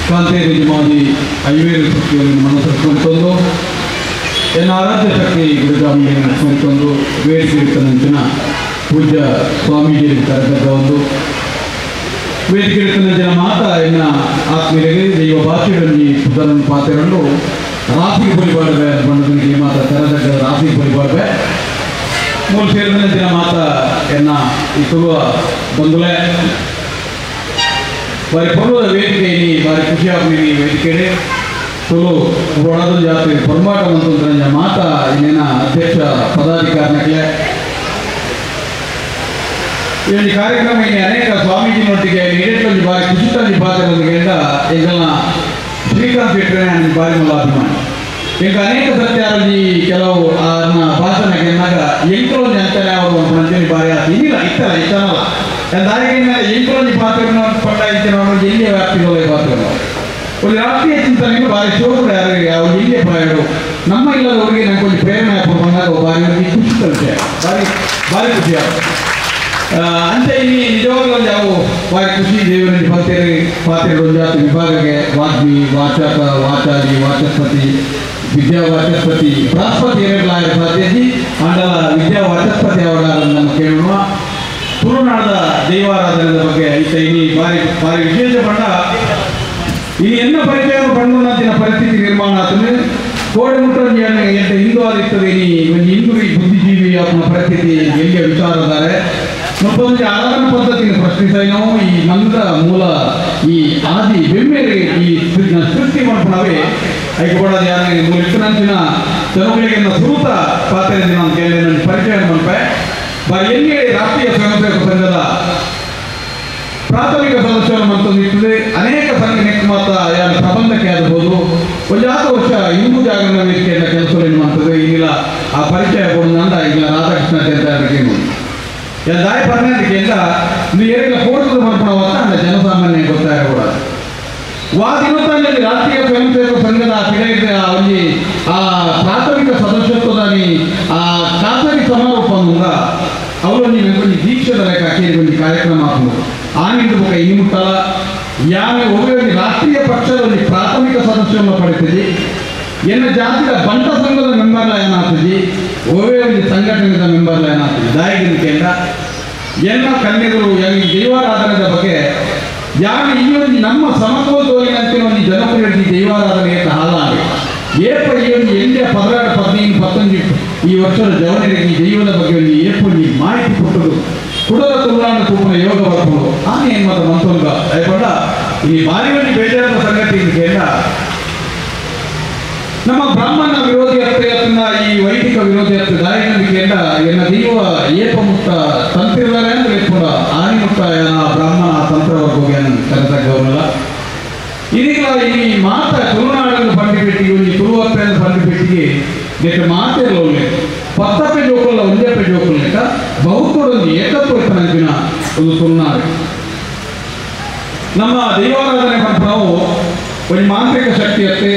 ಕಾಂತೇರಿ ಜಮಾದಿ ಐವೇರು ಶಕ್ತಿಯನ್ನು ಮನಸ್ಸು ಸ್ಮರಿತೊಂದು ಎನ್ನ ಆರಾಧ್ಯ ಶಕ್ತಿ ಗುರುಗಾಮಿಯನ್ನು ಸ್ಮರಿತೊಂದು ವೇದಿಕೆ ನಂಚಿನ ಪೂಜ್ಯ ಸ್ವಾಮೀಜಿ ಕರೆದ ಒಂದು ವೇದಿಕೆ ನಂಚಿನ ಮಾತಾ ಎನ್ನ ಆತ್ಮೀಯರಿಗೆ ದೈವ ಭಾಷೆಗಳಲ್ಲಿ ಪುದರನ್ನು ಪಾತೆರನ್ನು ರಾತ್ರಿ ಬಲಿಪಾಡುವೆ ಬಣ್ಣದಲ್ಲಿ ಮಾತಾ ಕರದಗ್ಗ ರಾತ್ರಿ ಬಲಿಪಾಡುವೆ ಮೂರು ಸೇರಿದ ಮಾತಾ ಎನ್ನ ಈ ತುಳುವ ಬಂಧುಲೆ ಬಾರಿ ಪರ್ವದ ವೇದಿಕೆ ಇಲ್ಲಿ ಬಾರಿ ಖುಷಿಯಾಗ್ತೀನಿ ವೇದಿಕೆ ತುಳು ಒಳದ ಜಾತ್ರೆ ಪೊರ್ಮಾಟ ಮಂತಂದ್ರೆ ಮಾತಾ ಇನ್ನೇನ ಅಧ್ಯಕ್ಷ ಪದಾಧಿಕಾರಿನಕ್ಕೆ ಈ ಒಂದು ಕಾರ್ಯಕ್ರಮ ಇಲ್ಲಿ ಅನೇಕ ಸ್ವಾಮೀಜಿನೊಟ್ಟಿಗೆ ನೀಡಲ್ಲಿ ಬಾರಿ ಖುಷಿತಲ್ಲಿ ಪಾತ್ರದಿಂದ ಈಗಲ್ಲ ಶ್ರೀಕಾಂತ್ ಶೆಟ್ಟರೇ ಬಾರಿ ಮಲ್ಲ ಅಭಿಮಾನಿ. ಈಗ ಅನೇಕ ಸತ್ಯಾರಲ್ಲಿ ಕೆಲವು ಭಾಷಣಕ್ಕೆ ಎಂಕಲೊಂದು ಅಂತಾನೆ ಅವರು ಒಂದು ಬಾರಿ ಆತ ಇಲ್ಲ ಇತ್ತಲ್ಲ ಇತ್ತನಲ್ಲ ದಾರಿಗೆ ಎಂಕಲೊಂದು ಪಾತ್ರವನ್ನು ಪಟ್ಟ ಇಚ್ಚಿನ ಎಲ್ಲಿಯ ವ್ಯಾಪ್ತಿಗಳ ಪಾತ್ರಗಳು ಒಂದು ರಾಷ್ಟ್ರೀಯ ಚಿಂತನೆಯನ್ನು ಬಾರಿ ಶೋಕರು ಯಾರು ಯಾವ ಎಲ್ಲಿಯ ಪ್ರಾಯರು ನಮ್ಮ ಇಲ್ಲದವರಿಗೆ ನಂಗೆ ಒಂದು ಪ್ರೇರಣೆ ಬಂದಾಗ ಬಾರಿ ಖುಷಿ ತರುತ್ತೆ, ಬಾರಿ ಬಾರಿ ಖುಷಿ ಆಗುತ್ತೆ. ಅಂತ ಇಲ್ಲಿ ನಿಜವಾಗ್ಲೂ ಯಾವ ಬಾರಿ ಖುಷಿ ದೇವರಲ್ಲಿ ಪಾತ್ರೆ ಪಾತ್ರೆ ಜಾತಿ ವಿಭಾಗಕ್ಕೆ ವಾಗ್ಮಿ ವಾಚಕ ವಾಚಾರಿ ವಾಚಸ್ಪತಿ ವಿದ್ಯಾ ವಾಚಸ್ಪತಿ ಬೃಹಸ್ಪತಿ ಏನೆಲ್ಲ ಸಾಧ್ಯತೆ ಅಂಡಲ ವಿದ್ಯಾ ವಾಚಸ್ಪತಿ ಅವರ ನಮ್ಮ ಕೇಳೋಣ. ತುಳುನಾಡದ ದೈವಾರಾಧನೆಯ ಬಗ್ಗೆ ಈತ ಇಲ್ಲಿ ಬಾರಿ ಬಾರಿ ವಿಶೇಷ ಬಣ್ಣ ಇಲ್ಲಿ ಎನ್ನ ಪರಿಚಯ ಬಣ್ಣನ ಪರಿಸ್ಥಿತಿ ನಿರ್ಮಾಣ ಆತಂದ್ರೆ ಕೋಡೆ ಮುಟ್ಟಂಜಿ ಎಂತ ಹಿಂದೂ ಆದಿರ್ತದೆ ಒಂದು ಹಿಂದೂ ಬುದ್ಧಿಜೀವಿ ಅವನ ಪರಿಸ್ಥಿತಿ ಎಲ್ಲಿಯ ವಿಚಾರದಾರೆ ಮತ್ತೊಂದು ಆರಾಧನಾ ಪದ್ಧತಿಯನ್ನು ಪ್ರಶ್ನಿಸ ನಾವು ಈ ಮಂತ್ರ ಮೂಲ ಈ ಆದಿ ಬೆಮ್ಮೇರಿ ಈ ಸೃಷ್ಟಿ ಮಾಡ್ಕೊಂಡವೇ ಐಕೊಡೋದು ಯಾರು ಮೂಲಿಟ್ಟನಂಚಿನ ಜನಗಳಿಗೆ ಸುರೂತ ಪಾತ್ರೆ ನಾನು ಕೇಳಿ ನನ್ನ ಪರಿಚಯ ಮಾಡ್ಪೆ ಬಾರಿ ಎಲ್ಲಿ ರಾಷ್ಟ್ರೀಯ ಸ್ವಯಂ ಸೇವಕ ಸಂಘದ ಪ್ರಾಥಮಿಕ ಸದಸ್ಯರು ಮತ್ತೊಂದು ಇರ್ತದೆ ಅನೇಕ ಸಂಘ ಮಾತ್ರ ಯಾರು ಪ್ರಬಂಧಕ್ಕೆ ಆಗಬಹುದು ಒಂದಾದ ವರ್ಷ ಹಿಂದೂ ಜಾಗರಣ ವೇದಿಕೆಯಿಂದ ಕೆಲಸಗಳನ್ನು ಮಾಡ್ತದೆ ಈಗಿಲ್ಲ ಆ ಪರಿಚಯ ಕೊಡೋದಂತ ಈಗ ರಾಧಾಕೃಷ್ಣ ಅಂತ ದಾಯ ಪರ್ಣಾಟಿಕೆಯಿಂದ ನೀವು ಏನೆಲ್ಲ ಕೋಟದ ಮಾಡ್ಕೊಳವತ್ತ ಅಂದ್ರೆ ಜನಸಾಮಾನ್ಯ ಗೊತ್ತಾಗಕೂಡದು. ವಾದಿನೊತ್ತಲ್ಲಿ ರಾಷ್ಟ್ರೀಯ ಸ್ವಯಂ ಸೇವಕ ಸಂಘದ ಪಿಡೈದ ಅಲ್ಲಿ ಆ ಪ್ರಾಥಮಿಕ ಸದಸ್ಯತ್ವದಲ್ಲಿ ಆ ಖಾಸಗಿ ಸಮಾರೋಪ ಅನ್ನುವ ಅವರು ನೀವು ದೀಕ್ಷೆದ ಲೆಕ್ಕ ಹಾಕಿ ಒಂದು ಕಾರ್ಯಕ್ರಮ ಹಾಕುವುದು ಆನಿಂದ ಬುಕ್ಕ ಈ ಮುಟ್ಟಲ ಯಾವ ಒಬ್ಬ ರಾಷ್ಟ್ರೀಯ ಪಕ್ಷದಲ್ಲಿ ಪ್ರಾಥಮಿಕ ಸದಸ್ಯವನ್ನು ಪಡೆದಿದೆ ಎನ್ನ ಜಾತಿಯ ಬಂಟ ಸಂಘದ ಮೆಂಬರ್ಲ ಏನಾಗ್ತದೆ ಒಬ್ಬೇ ಒಂದು ಸಂಘಟನೆಯ ಮೆಂಬರ್ಲ ಏನಾಗ್ತದೆ ದಾಯಗಿರಿಕೆಯಿಂದ ಎಲ್ಲ ಕನ್ಯೆಗಳು ಈ ದೈವಾರಾಧನೆಯ ಬಗ್ಗೆ ಯಾವ ಈ ಒಂದು ನಮ್ಮ ಸಮತೋಲನಂತೆ ಒಂದು ಜನಪ್ರಿಯ ದೈವಾರಾಧನೆ ಅಂತ ಹಾಲಾಗಿ ಏಪ ಈ ಒಂದು ಎಲ್ಲಿಯ 16, 15, 19 ಈ ವರ್ಷದ ಜವನಿಗೆ ಈ ದೈವದ ಬಗ್ಗೆ ಒಂದು ಏಪ ಒಂದು ಮಾಹಿತಿ ಕೊಟ್ಟದು ಕುಡದ ತುಳುನಾಡು ತೂಪನ ಯೋಗ ಬರ್ಕೊಂಡು ಆನೆ ಏನು ಮಾತ್ರ ಮಂತೊಂದ ದಯಪಡ ಈ ಬಾರಿ ಒಂದು ಬೇಜಾರದ ಸಂಗತಿ ಕೇಳ ನಮ್ಮ ಬ್ರಾಹ್ಮಣ ವಿರೋಧಿ ಅತ್ಯಂತ ಈ ವೈದಿಕ ವಿರೋಧಿ ಅತ್ತ ದಾರಿನಂಬಿಕೆಯಿಂದ ಎನ್ನ ದೈವ ಏಪ ಮುಕ್ತ ತಂತ್ರಿದ್ದಾರೆ ಅಂದ್ರೆ ಕೂಡ ಆನಿ ಮುಕ್ತ ಬ್ರಾಹ್ಮಣ ತಂತ್ರವರ್ಗ ಕರೆತಕ್ಕವರಲ್ಲ. ಇದೀಗ ಈ ಮಾತ ತುಳುನಾಡನ್ನು ಪಂಡಿಪೆಟ್ಟಿಗೆ ಒಂದು ತುಳುವಪ್ಪೆಯನ್ನು ಪಂಡಿಪೆಟ್ಟಿಗೆ ನೆಟ್ ಮಾತೆಲ್ಲ ಪತ್ತಪ್ಪೆ ಜೋಕುಲ್ಲ ಒಂಜಪ್ಪೆ ಜೋಕುಲ್ಲ ಬಹುತೊಡೊಂದು ಏಕತ್ವ ಇತ್ತನಂಚಿನ ಒಂದು ತುಳುನಾಡು ನಮ್ಮ ದೈವಾರಾಧನೆ ನಾವು ಒಂದು ಮಾಂತ್ರಿಕ ಶಕ್ತಿ ಅತ್ತೆ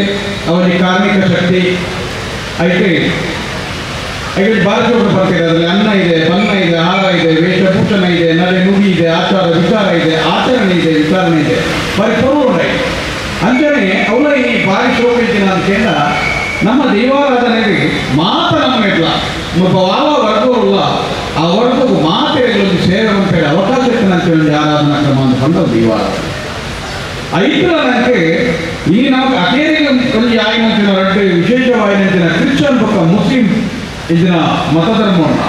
ಅವರಿಗೆ ಕಾರ್ಮಿಕ ಶಕ್ತಿ ಐತೆ. ಐದು ಭಾರತವನ್ನು ಬರ್ತೀರ ಅದರಲ್ಲಿ ಅನ್ನ ಇದೆ, ಬನ್ನ ಇದೆ, ಆಹಾರ ಇದೆ, ವೇಷಭೂಷಣ ಇದೆ, ನಡೆ ನುಡಿ ಇದೆ, ಆಚಾರ ವಿಚಾರ ಇದೆ, ಆಚರಣೆ ಇದೆ, ವಿಚಾರಣೆ ಇದೆ, ಬಾರಿ ಪರ್ವ ಅಂತಾನೆ ಅವಳ ಈ ಬಾರಿ ಶೋಕಿನ ಅಂತ ನಮ್ಮ ದೈವಾರಾಧನೆಗೆ ಮಾತ ನಮ್ಮ ಇಡ್ಲ ಒಬ್ಬ ಯಾವ ವರ್ಗವಲ್ಲ ಆ ವರ್ಗವು ಮಾತೆಗಳಲ್ಲಿ ಸೇವೆ ಅಂತೇಳಿ ಅವಕಾಶ ಅಂತೇಳಿ ಆರಾಧನಾ ಕ್ರಮ ಅಂತ ಬಂದ ದೈವಾರಾಧನೆ. ಐದರ ಈ ನಾವು ಅಕೇರಿಯ ಒಂದು ಯಾಯಿನಂಚಿನ ರಡ್ಡು ವಿಶೇಷವಾಯಿನಂಚಿನ ಕ್ರಿಶ್ಚಿಯನ್ ಪಕ್ಕ ಮುಸ್ಲಿಂ ಇದನ್ನ ಮತಧರ್ಮವನ್ನು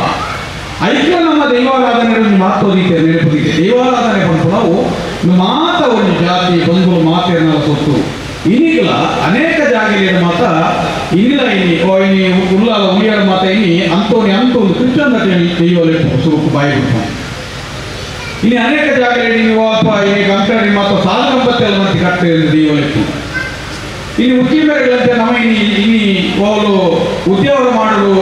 ಐಕ್ಯ ನಮ್ಮ ದೈವಾರಾಧನೆ ಮಾತೋದಿತ್ತೆ ನೆನಪದಿದೆ. ದೈವಾರಾಧನೆ ಬಂತು ನಾವು ಮಾತ ಒಂದು ಜಾತಿ ಬಂಧುಗಳು ಮಾತೆಯನ್ನೆಲ್ಲ ಸೊತ್ತು ಇನ್ನೀಗಲ ಅನೇಕ ಜಾಗಲಿಯ ಮಾತ ಇನ್ನಿಲ್ಲ ಇನಿ ಓ ಇನಿ ಉಲ್ಲಾಲ ಉಳಿಯಾಳ ಮಾತ ಇನಿ ಅಂತೋನಿ ಅಂತ ಒಂದು ಕ್ರಿಶ್ಚಿಯನ್ ದೈವಲೆ ಸುರುಕು ಬಾಯಿ ಬಿಟ್ಟು ಇಲ್ಲಿ ಅನೇಕ ಜಾಗದಲ್ಲಿ ನೀವು ಅಲ್ಪ ಇಲ್ಲಿ ಕಂಪನಿ ಮಾತ್ರ ಸಾಲಂಬತ್ತೆಲ್ಲ ಮತ್ತೆ ಕಟ್ತೇವೆ ದೈವಲಿತ್ತು. ಇಲ್ಲಿ ಮುಸ್ಲಿಮರುಗಳಂತೆ ನಮ್ಮ ಇಲ್ಲಿ ಇಲ್ಲಿ ಅವರು ಉದ್ಯೋಗ ಮಾಡಲು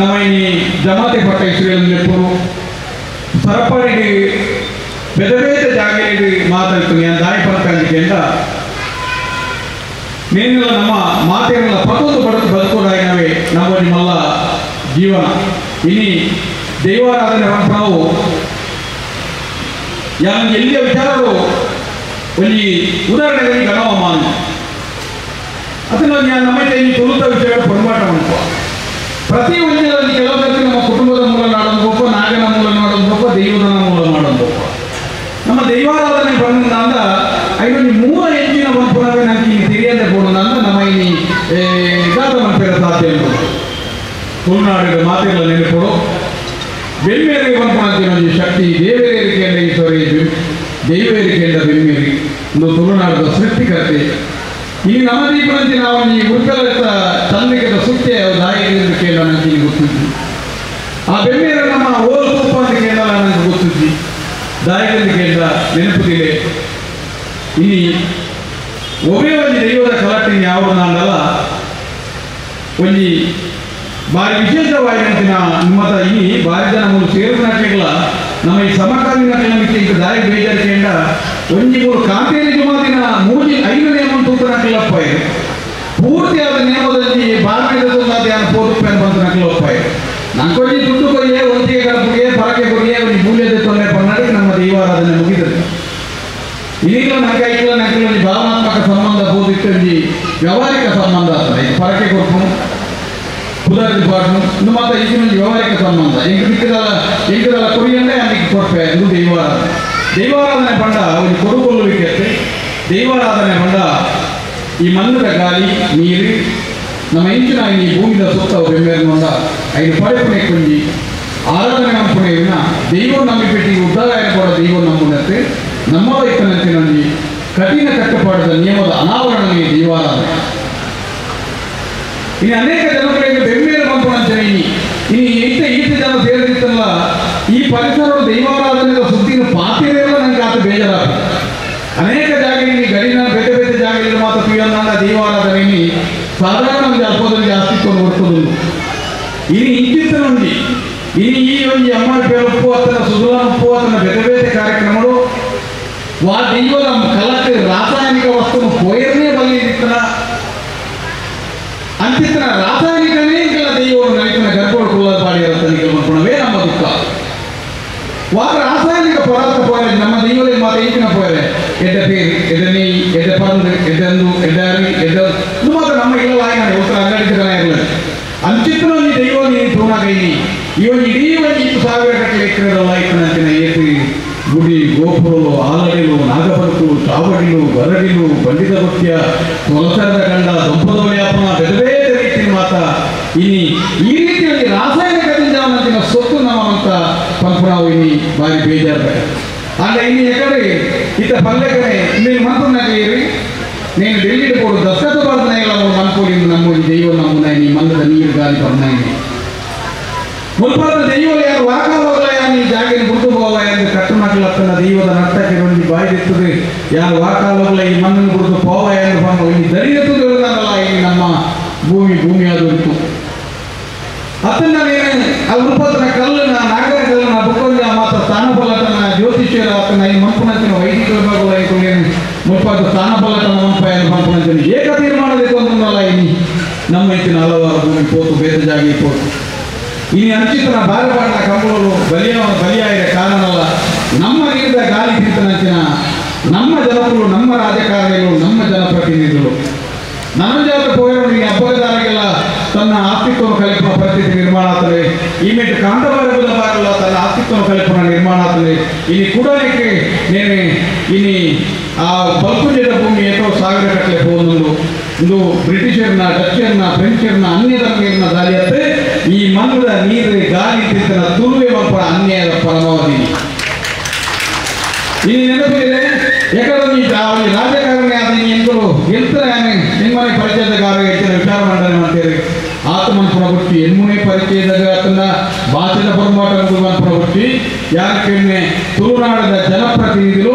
ನಮ್ಮ ಇಲ್ಲಿ ಜಮಾತೆ ಪಟ್ಟ ಹೆಸರುಗಳಲ್ಲಿ ಸರಪಳಿಗೆ ಬೇರೆ ಬೇರೆ ಜಾಗದಲ್ಲಿ ಮಾತಾಡ್ತೀನಿ ದಾಯಿ ಪಡ್ಕೊಂಡಿದ್ದೆ ಅಂತ ಮೇನಿಲ್ಲ ನಮ್ಮ ಮಾತೆಲ್ಲ ಪತ್ತೊಂದು ಬದುಕು ಬದುಕೋದಾಗಿನವೇ ನಮ್ಮ ನಿಮ್ಮೆಲ್ಲ ಜೀವನ. ಇಲ್ಲಿ ದೈವಾರಾಧನೆ ನಾವು ಎಲ್ಲಿಯ ವಿಚಾರಗಳು ಒಂಜಿ ಉದಾಹರಣೆಗೆ ಗಣವಮಾನ ಅದನ್ನು ನಮ್ಮ ಈ ತುಳುತ ವಿಷಯ ಪೊರ್ಮಾಟ ಉಂಟು. ಪ್ರತಿ ಒಂಜರಲ್ಲಿ ಕೆಲವು ಸರ್ತಿ ನಮ್ಮ ಕುಟುಂಬದ ಮೂಲ ನಾಡೊಂದು, ನಾಗನ ಮೂಲ ನಾಡೊಂದು, ದೈವದ ಮೂಲ ನಾಡೊಂದು. ನಮ್ಮ ದೈವಾರಾಧನೆ ಬಂದ ಐದೊಂದು ಮೂಲ ಹೆಚ್ಚಿನ ಪುನವೇ ನನಗೆ ಈ ತಿಳಿಯದೆ ಕೊಡುವಂತ ನಮ್ಮ ಈ ಗಾತ ಮನ್ಪೇರ ಸಾಧ್ಯ ಉಂಟು. ತುಳುನಾಡಿನ ಮಾತೆಗಳ ನೆನಪು ಬೆಮ್ಮೇರಿಗೆ ಬಂಪುನಂಚಿನ ಶಕ್ತಿ ದೇವೇರಿಕೆಯಿಂದ ಈಶ್ವರಿ ದೈವೇರಿಕೆಯಿಂದ ಬೆಮ್ಮೇರಿ ಒಂದು ತುಳುನಾಡದ ಸೃಷ್ಟಿಕರ್ತೆ. ಈ ನವದೀಪನಂತೆ ನಾವು ಈ ಉರ್ಕಲತ್ತ ಚಂದ್ರಿಕದ ಸುತ್ತೆ ದಾಯಿಗೆ ಕೇಳ ನನಗೆ ಗೊತ್ತಿದ್ವಿ. ಆ ಬೆಮ್ಮೇರ ನಮ್ಮ ಓಲ್ ತೂಪ ಅಂತ ಕೇಳಲ್ಲ ನನಗೆ ಗೊತ್ತಿದ್ವಿ, ದಾಯಿಗೆ ಕೇಳ ನೆನಪುದಿದೆ. ಇಲ್ಲಿ ಒಬ್ಬೇ ಒಂದು ದೈವದ ಕಲಾಟಿನ ಯಾವ ನಾಡಲ್ಲ ಒಂಜಿ ಬಾರಿ ವಿಶೇಷವಾಗಿನ ನಿಮ್ಮತ್ತ ಈ ಬಾರಿ ಜನ ಮೂರು ಸೇರಿದ ನಮ್ಮ ಈ ಸಮಕಾಲೀನ ಕೆಲವಕ್ಕೆ ಈಗ ದಾರಿ ಬೇಜಾರಿಕೆಯಿಂದ ಒಂಜಿ ಮೂರು ಕಾಂತೇರಿ ಜುಮಾದಿನ ಮೂಜಿ ಐದು ನೇಮ ತೂತ ನಕಲಪ್ಪ ಇದೆ. ಪೂರ್ತಿಯಾದ ನೇಮದಲ್ಲಿ ಬಾರ್ಮೇದ ಪೋದುಪ್ಪೆ ಬಂತ ನಕಲಪ್ಪ ಇದೆ. ನಂಕೊಂಜಿ ದುಡ್ಡು ಕೊರಿಯೇ ಒಂಟಿಗೆ ಕಡಪುಗೆ ಪರಕೆ ಕೊರಿಯೇ ಒಂದು ಮೂಲ್ಯದ ತೊಂದರೆ ಪನ್ನಾಡಿ ನಮ್ಮ ದೈವಾರಾಧನೆ ಮುಗಿದದ್ದು. ಈಗಲೂ ನಕ ಈಗಲೂ ನಕಲು ಒಂಜಿ ಭಾವನಾತ್ಮಕ ಸಂಬಂಧ ಹೋದಿತ್ತು, ಒಂಜಿ ವ್ಯವಹಾರಿಕ ಸಂಬಂಧ ಆಗ್ತದೆ. ಈಗ ಪರಕೆ ಕೊರ್ಪು ಕುದಾರಿ ಪಾಟ್ನು ಇನ್ನು ಮಾತ್ರ ಈಗಿನ ಒಂದು ವ್ಯವಹಾರಿಕ ಸಂಬಂಧ. ಎಂಕ್ ದಿಕ್ಕದಲ್ಲ ಎಂಕದಲ್ಲ ಕೊರಿಯಂದ್ರೆ ಅಲ್ಲಿಗೆ ಕೊರ್ಪೆ. ಇದು ದೈವಾರಾಧನೆ. ದೈವಾರಾಧನೆ ಪಂಡ ಒಂದು ಕೊಡುಕೊಳ್ಳುವಿಕೆ. ದೈವಾರಾಧನೆ ಪಂಡ ಈ ಮಣ್ಣದ ಗಾಳಿ ನೀರು ನಮ್ಮ ಇಂಚಿನ ಈ ಭೂಮಿದ ಸುತ್ತ ಬೆಮ್ಮೇರ್ನೊಂದ ಐದು ಪಡೆಪುಣೆ ಕೊಂಜಿ ಆರಾಧನೆ ನಂಪುಣೆವಿನ ದೈವ ನಂಬಿಪೆಟ್ಟಿ ಉದ್ಧಾರ ಕೂಡ ದೈವ ನಂಬುನತ್ತೆ ನಮ್ಮ ಇತ್ತನಂತಿನಲ್ಲಿ ಕಠಿಣ ಕಟ್ಟುಪಾಡದ ನಿಯಮದ ಅನಾವರಣವೇ ದೈವಾರಾಧನೆ. ಇನ್ನು ಅನೇಕ ಜನಗಳಿಗೆ ಬೆಮ್ಮೇರು ಬಂಪುನಂಚನೆ ಇನ್ನು ಈತ ಈತ ಜನ ಸೇರಿದಿತ್ತಲ್ಲ ಈ ಪರಿಸರದ ದೈವಾರಾಧನೆಯ ಸುದ್ದಿನ ಪಾತಿರೆಲ್ಲ ನನಗೆ ಆತ ಬೇಜಾರಾಗ. ಅನೇಕ ಜಾಗದಲ್ಲಿ ಗಡಿನ ಬೇರೆ ಬೇರೆ ಜಾಗದಲ್ಲಿ ಮಾತ್ರ ಪಿಯನ್ನ ದೈವಾರಾಧನೆ ಸಾಧಾರಣ ಒಂದು ಅಲ್ಪದಲ್ಲಿ ಅಸ್ತಿತ್ವ ಬರ್ತದೆ. ಇನ್ನು ಇಂಚಿತ್ತನುಂಡಿ ಇನ್ನು ಈ ಒಂದು ಅಮ್ಮ ಪೇರಪ್ಪು ಆತನ ಸುಜಲಾನಪ್ಪು ಆತನ ಬೇರೆ ಬೇರೆ ಕಾರ್ಯಕ್ರಮಗಳು ವಾ ದೈವದ ಕಲಕ್ಕೆ ರಾಸಾಯನಿಕ ವಸ್ತುವನ್ನು ಪೋಯರ್ನೇ ಬಲ್ಲಿತ್ತನ ಅಂತಿತ್ತನ ರಾಸಾಯನಿಕನೇ ಕೆಲ ದೈವವನ್ನು ನೈತನ ಗರ್ಭೋಡು ಕುಲ್ಲ ಪಾಡಿರತ್ತನಿಗೆ ಮಕ್ಕಳವೇ ನಮ್ಮ ದುಃಖ. ವಾರ ರಾಸಾಯನಿಕ ಪದಾರ್ಥ ಪೋಯರೆ ನಮ್ಮ ದೈವದಲ್ಲಿ ಮಾತ್ರ ಈಚಿನ ಪೋಯರೆ ಎಡ್ಡ ಪೇರು ಎಡ್ಡ ನೆಯ್ ಎಡ್ಡ ಪಂದು ಎಡ್ಡಂದು ಎಡ್ಡ ಅರಿ ಎಡ್ಡ ಇದು ಮಾತ್ರ ನಮ್ಮ ಇಲ್ಲವಾಗಿ ನಾನು ಉತ್ತರ ಅಂಗಡಿ ಇರಲಿಲ್ಲ. ಅಂಚಿತ್ತನ ಈ ದೈವ ನೀನು ತೂಣಗೈನಿ ಇವ ಇಡೀ ಒಂದು 20,000 ಗಟ್ಟಲೆ ಎಕರೆದಲ್ಲ ಇತ್ತನಂತಿನ ಏತಿ ಗುಡಿ ಗೋಪುರಲು ಆಲಡಿಲು ನಾಗಬರ್ಕು ಚಾವಡಿಲು ಗರಡಿಲು ಬಂಡಿದ ಗೊತ್ತಿಯ ತೊಲಸರದ ಗಂಡ ದೊಂಪದವಳಿಯಪ್ಪನ ಬೇರೆ ಬೇರೆ ರೀತಿಯ ಮಾತ ಇನಿ ಈ ರೀತಿಯಲ್ಲಿ ರಾಸಾಯನಿಕದಿಂದ ಅವನಂತಿನ ಸೊತ್ತು ನಮ್ಮಂತ ಪಂಪುಣಾವು ಇನಿ ಬಾರಿ ಬೇಜಾರ. ಆಗ ಇನ್ನು ಎಕಡೆ ಈತ ಪಲ್ಲೆಕಡೆ ನೀನು ಮನ್ಪುನಾಗಲಿ నేను ఢిల్లీకి పోడు దత్తత పడుతున్నాయి మన్పూరింది నమ్ము దైవం నమ్మునాయి మందದ నీరు గాలి పడినాయి ಮುಲ್ಪಾದ ದೈವ ಯಾರು ವಾಕಾಲೋಗಲಯ ನೀ ಜಾಗಿನ ಗುರುತು ಹೋಗ ಎಂದು ಕಟ್ಟುನಕಲತ್ತನ ದೈವದ ನರ್ತಕ್ಕೆ ರೊಂಜಿ ಬಾಯಿದಿತ್ತದೆ ಯಾರು ವಾಕಾಲೋಗಲ ಈ ಮಣ್ಣನ್ನು ಗುರುತು ಪೋವ ಎಂದು ಬಂದು ಇಲ್ಲಿ ದರಿಯತ್ತು ಹೇಳಿದಾನಲ್ಲ ಇಲ್ಲಿ ನಮ್ಮ ಭೂಮಿ ಭೂಮಿಯಾದಂತು ಅದನ್ನ ನೀನು ಆ ಉಲ್ಪಾದನ ಕಲ್ಲನ್ನ ನಾಗರ ಕಲ್ಲನ್ನ ಬುಕ್ಕೊಂಜ ಮಾತ್ರ ಸ್ಥಾನಫಲತನ ಜ್ಯೋತಿಷ್ಯರ ಆತನ ಈ ಮಂಪುನಂಚಿನ ವೈದಿಕ ವಿಭಾಗಗಳು ಮುಲ್ಪಾದ ಸ್ಥಾನಫಲತನ ಮಂಪಾಯ ಮಂಪುನಂಚಿನ ಏಕ ತೀರ್ಮಾನದ ಒಂದಲ್ಲ ಇಲ್ಲಿ ನಮ್ಮ ಇತ್ತಿನ ಹಲವಾರು ಭೂಮಿ ಪೋತು ಬೇರೆ ಜಾಗಿ ಪೋತು ಇನಿ ಅಂಚಿತನ ಬಾರಬಾರನ ಕಂಬಳಲು ಬಲಿಯ ಬಲಿಯಾಯಿದ ಕಾರಣಲ್ಲ ನಮ್ಮ ನೀರಿದ ಗಾಳಿ ತೀರ್ಥನಂಚಿನ ನಮ್ಮ ಜನರು ನಮ್ಮ ರಾಜಕಾರಣಿಗಳು ನಮ್ಮ ಜನಪ್ರತಿನಿಧಿಗಳು ನನ್ನ ಜಾತ ಪೋಯರು ಹಬ್ಬದಾರಿಗೆಲ್ಲ ತನ್ನ ಅಸ್ತಿತ್ವವನ್ನು ಕಲ್ಪನ ಪರಿಸ್ಥಿತಿ ನಿರ್ಮಾಣ ಆಗ್ತದೆ. ಈ ಮೇಟ್ ಕಾಂತಬಾರಲ್ಲ ತನ್ನ ಅಸ್ತಿತ್ವವನ್ನು ಕಲ್ಪನ ನಿರ್ಮಾಣ ಆಗ್ತದೆ. ಇಲ್ಲಿ ಕೂಡಲಿಕ್ಕೆ ನೇನೆ ಇನಿ ಆ ಬಲ್ಕುಂಜದ ಭೂಮಿ ಏತೋ ಸಾವಿರ ಗಟ್ಟಲೆ ಹೋದೊಂದು ಇದು ಬ್ರಿಟಿಷರ್ನ ಡಚ್ಚರ್ನ ಫ್ರೆಂಚರ್ನ ಅನ್ಯದ ನೀರಿನ ದಾರಿಯತ್ತೆ ಈ ಮಣ್ಣದ ನೀರು ಗಾಳಿ ತೀರ್ಥನ ತುಳುವೆ ಒಬ್ಬ ಅನ್ಯಾಯದ ಪರಮಾವಧಿ. ಈ ನೆನಪಿದೆ ಯಾಕಂದ್ರೆ ಈ ರಾಜಕಾರಣಿ ಆದ ಎಂದರು ಗೆಲ್ತಾರೆ ನಿಮ್ಮನೆ ಪರಿಚಯದಗಾರ ಹೆಚ್ಚಿನ ವಿಚಾರ ಮಂಡನೆ ಅಂತೇಳಿ ಆತ್ಮನ್ ಪುನಗುಟ್ಟಿ ಎನ್ಮುನೆ ಪರಿಚಯದಾಗ ಆತನ ಭಾಷೆದ ಪರಮಾಟ ಪುನಗುಟ್ಟಿ ಯಾಕೆ ತುಳುನಾಡದ ಜನಪ್ರತಿನಿಧಿಗಳು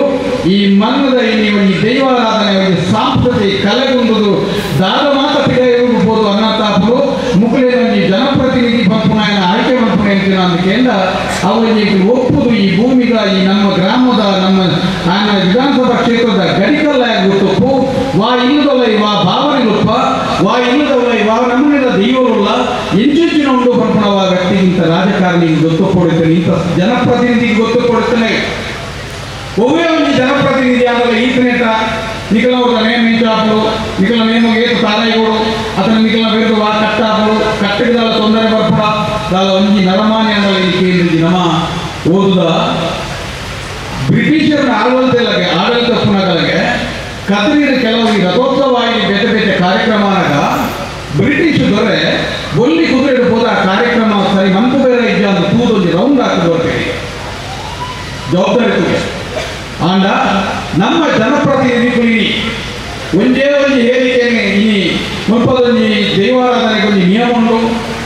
ಈ ಮನ್ನದ ಈ ಒಂದು ದೈವಾರಾಧನೆ ಒಂದು ಸಾಂಸ್ಕೃತಿಕ ಕಲೆಗುಂದುದು ದಾದ ಮಾತ ಪಿಡ ಇರ್ಬೋದು ಅನ್ನತಾಪರು ಮುಕ್ಕಳಿನ ಜನಪ್ರತಿನಿಧಿ ಪಂಪುನಾಯನ ಆಯ್ಕೆ ಮಂಪುನ ಅಂದಕೆಂದ ಅವರಿಗೆ ಒಪ್ಪುದು ಈ ಭೂಮಿಗ ಈ ನಮ್ಮ ಗ್ರಾಮದ ನಮ್ಮ ಆನ ವಿಧಾನಸಭಾ ಕ್ಷೇತ್ರದ ಗಡಿಕಲ್ಲ ಗೊತ್ತೊಪ್ಪು ವಾ ಇನ್ನದಲ್ಲ ವಾ ಭಾವನೆಗೊಪ್ಪ ವಾ ಇನ್ನದಲ್ಲ ವಾ ನಮ್ಮನೆಯ ದೈವರುಲ್ಲ ಎಂಚೆಂಚಿನ ಉಂಡು ಪಂಪುಣವ ವ್ಯಕ್ತಿಗಿಂತ ರಾಜಕಾರಣಿ ಗೊತ್ತು ಕೊಡುತ್ತೇನೆ ಇಂಥ ಜನಪ್ರತಿನಿಧಿಗೆ ಗೊತ್ತು ಕೊಡುತ್ತೇನೆ. ಒಬ್ಬೇ ಒಂದು ಜನಪ್ರತಿನಿಧಿ ಜನಪ್ರತಿನಿಧಿ ಆದಲ್ಲ ಈತನೇಟ ನಿಖಲ ನೇಮ ಇಂಚಾಪುಡು ನಿಖಲ ನೇಮ ಏತು ತಾರಾಯಿಗೋಡು ಅತನ ನಿಖಲ ಬೇರು ವಾ ಕಟ್ಟಾಪುಡು ಕಟ್ಟಿದಾಲ ತೊಂದರೆ ಬರ್ಪುಡ ದಾಲ ಒಂಜಿ ನರಮಾನ್ಯ ಅಂದಲ ಈ ಕೇಂದ್ರಜಿ ನಮ ಓದುದ ಬ್ರಿಟಿಷರ ಆಡಳಿತಲಗೆ ಆಡಳಿತ ಪುನಗಲಗೆ ಕದ್ರಿನ ಕೆಲವು ಈ ರಥೋತ್ಸವ ಆಗಿ ಬೇತೆ ಬೇತೆ ಕಾರ್ಯಕ್ರಮನಾಗ ಬ್ರಿಟಿಷ್ ದೊರೆ ಬೊಲ್ಲಿ ಕುದುರೆ ಹೋದ ಕಾರ್ಯಕ್ರಮ ಸರಿ ಮಂತು ಬೇರೆ ಇದ್ದ ಅಂತ ತೂದೊಂದು ರೌಂಡ್ ಹಾಕಿ ಬರ್ತೀವಿ ಜವಾಬ್ದಾರಿ ತೂಗೆ ಆಂಡ ನಮ್ಮ ಜನಪ್ರತಿನಿಧಿಗಳು ಒಂದೇ ಒಂದು ಹೇಳಿಕೆನೆ ಈ ಮುಪ್ಪದೊಂಜಿ ದೈವಾರಾಧನೆಗೆ ಒಂಜಿ ನಿಯಮ ಉಂಟು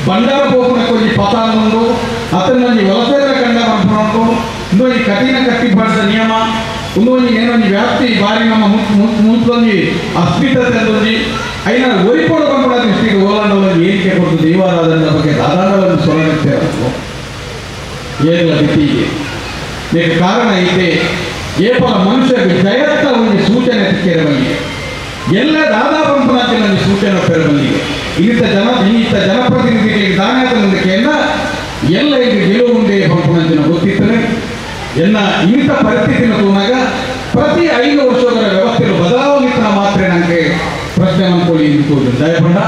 ಭಂಡಾರ ಪೋಪುನಕ್ಕೆ ಒಂಜಿ ಪಥ ಉಂಟು ಅತನೊಂಜಿ ವಲಸೆರ ಕಂಡ ಉಂಟು ಇನ್ನೊಂದು ಕಠಿಣ ಕಟ್ಟಿಬಾರ್ದ ನಿಯಮ ಇನ್ನೊಂದು ಏನೊಂಜಿ ವ್ಯಾಪ್ತಿ ಬಾರಿ ನಮ್ಮ ಮುತ್ತೊಂಜಿ ಅಸ್ಮಿತತೆ ಒಂಜಿ ಐನ ಒರಿಪೋಡು ಬಂಪುಣ ದೃಷ್ಟಿಗೆ ಓಲಾಂಡ ಹೇಳಿಕೆ ಕೊಟ್ಟು ದೈವಾರಾಧನೆ ಬಗ್ಗೆ ದಾದಾಂಡವನ್ನು ಸೊಲನಿತ್ತೆ ಏನಿಲ್ಲ ಬಿಟ್ಟಿಗೆ ಇದಕ್ಕೆ ಕಾರಣ ಐತೆ ಏಪಲ ಮನುಷ್ಯಗೆ ಜಯತ್ತ ಒಂದು ಸೂಚನೆ ಸಿಕ್ಕಿರಬಲ್ಲಿಗೆ ಎಲ್ಲ ದಾದಾ ಪಂಪನಾಚಿನ ಒಂದು ಸೂಚನೆ ಪೆರಬಲ್ಲಿಗೆ ಈತ ಜನಪ್ರತಿನಿಧಿಗಳಿಗೆ ದಾನಾತನಂದಕ್ಕೆಲ್ಲ ಎಲ್ಲ ಇದು ಗೆಲುವುಂಡೆ ಪಂಪನಾಚಿನ ಗೊತ್ತಿತ್ತನೆ ಎಲ್ಲ ಇಂಥ ಪರಿಸ್ಥಿತಿನ ತೋನಾಗ ಪ್ರತಿ 5 ವರ್ಷಗಳ ವ್ಯವಸ್ಥೆಯ ಬದಲಾವಣೆ ಮಾತ್ರ ನನಗೆ ಪ್ರಶ್ನೆ ಅನ್ಕೊಳ್ಳಿ ಇಂದು ದಯಪಂಡ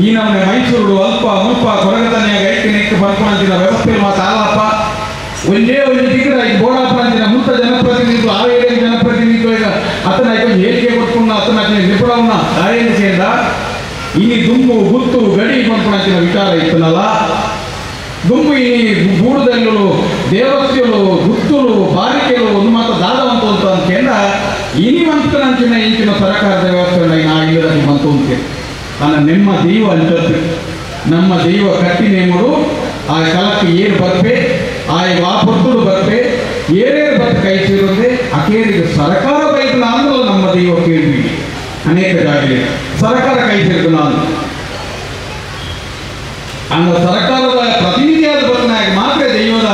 ಈ ನಮ್ಮನೆ ಮೈಸೂರು ಅಲ್ಪ ಮುಲ್ಪ ಕೊರಗತನೆಯಾಗ ಐಕ್ಯ ಪಂಪನಾಚಿನ ವ್ಯವಸ್ಥೆ ಮಾತ್ರ ಆಲಾಪ ಒಂದೇ ಒಂದು ತಿಂಗಳ ಬೋಡಾಪಂಚಿನ ಮುಂತ ಜನಪ್ರತಿನಿಧಿಗಳು ಆ ಏರಿಯಾ ಜನಪ್ರತಿನಿಧಿಗಳು ಈಗ ಅತನ ಹೇಳಿಕೆ ಕೊಟ್ಕೊಂಡು ಅತನ ನಿಪುಣವನ್ನ ದಾಯನಿಸಿಂದ ಇನಿ ದುಂಬು ಗುತ್ತು ಗಡಿ ಪಂಪನಾಚಿನ ವಿಚಾರ ಇತ್ತನಲ್ಲ ದುಂಬು ಈ ಬೂಡದಲ್ಲೂ ದೇವಸ್ಥೆಗಳು ಗುತ್ತುಲು ಬಾರಿಕೆಗಳು ಒಂದು ಮಾತ್ರ ದಾದವಂತ ಅಂತ ಅಂತೇಳ ಇನಿ ಮಂತನಂಚಿನ ಇಂಚಿನ ಸರ್ಕಾರದ ವ್ಯವಸ್ಥೆ ನಾ ಇಲ್ಲದ ಮಂತು ಅಂತೆ ನನ್ನ ನಿಮ್ಮ ದೈವ ಅಂಚತ್ತು ನಮ್ಮ ದೈವ ಕಟ್ಟಿ ನೇಮಡು ಆ ಕಲಕ್ಕೆ ಏನು ಬರ್ಪೆ ಆ ವಾಪೊತ್ತುಡು ಬರ್ಪೆ ಏನೇನು ಬರ್ತ ಕೈ ಸೇರುತ್ತೆ ಅಕೇರಿಗೆ ಸರ್ಕಾರ ಬೈತು ಅಂದ್ರೆ ನಮ್ಮ ದೈವ ಕೇಳಿದ್ವಿ ಅನೇಕ ಜಾಗಲಿ ಸರ್ಕಾರ ಕೈ ಸೇರಿತು ನಾನು ಅಂದ ಸರ್ಕಾರದ ಪ್ರತಿನಿಧಿಯಾದ ಬರ್ತನಾಗ ಮಾತ್ರ ದೈವದ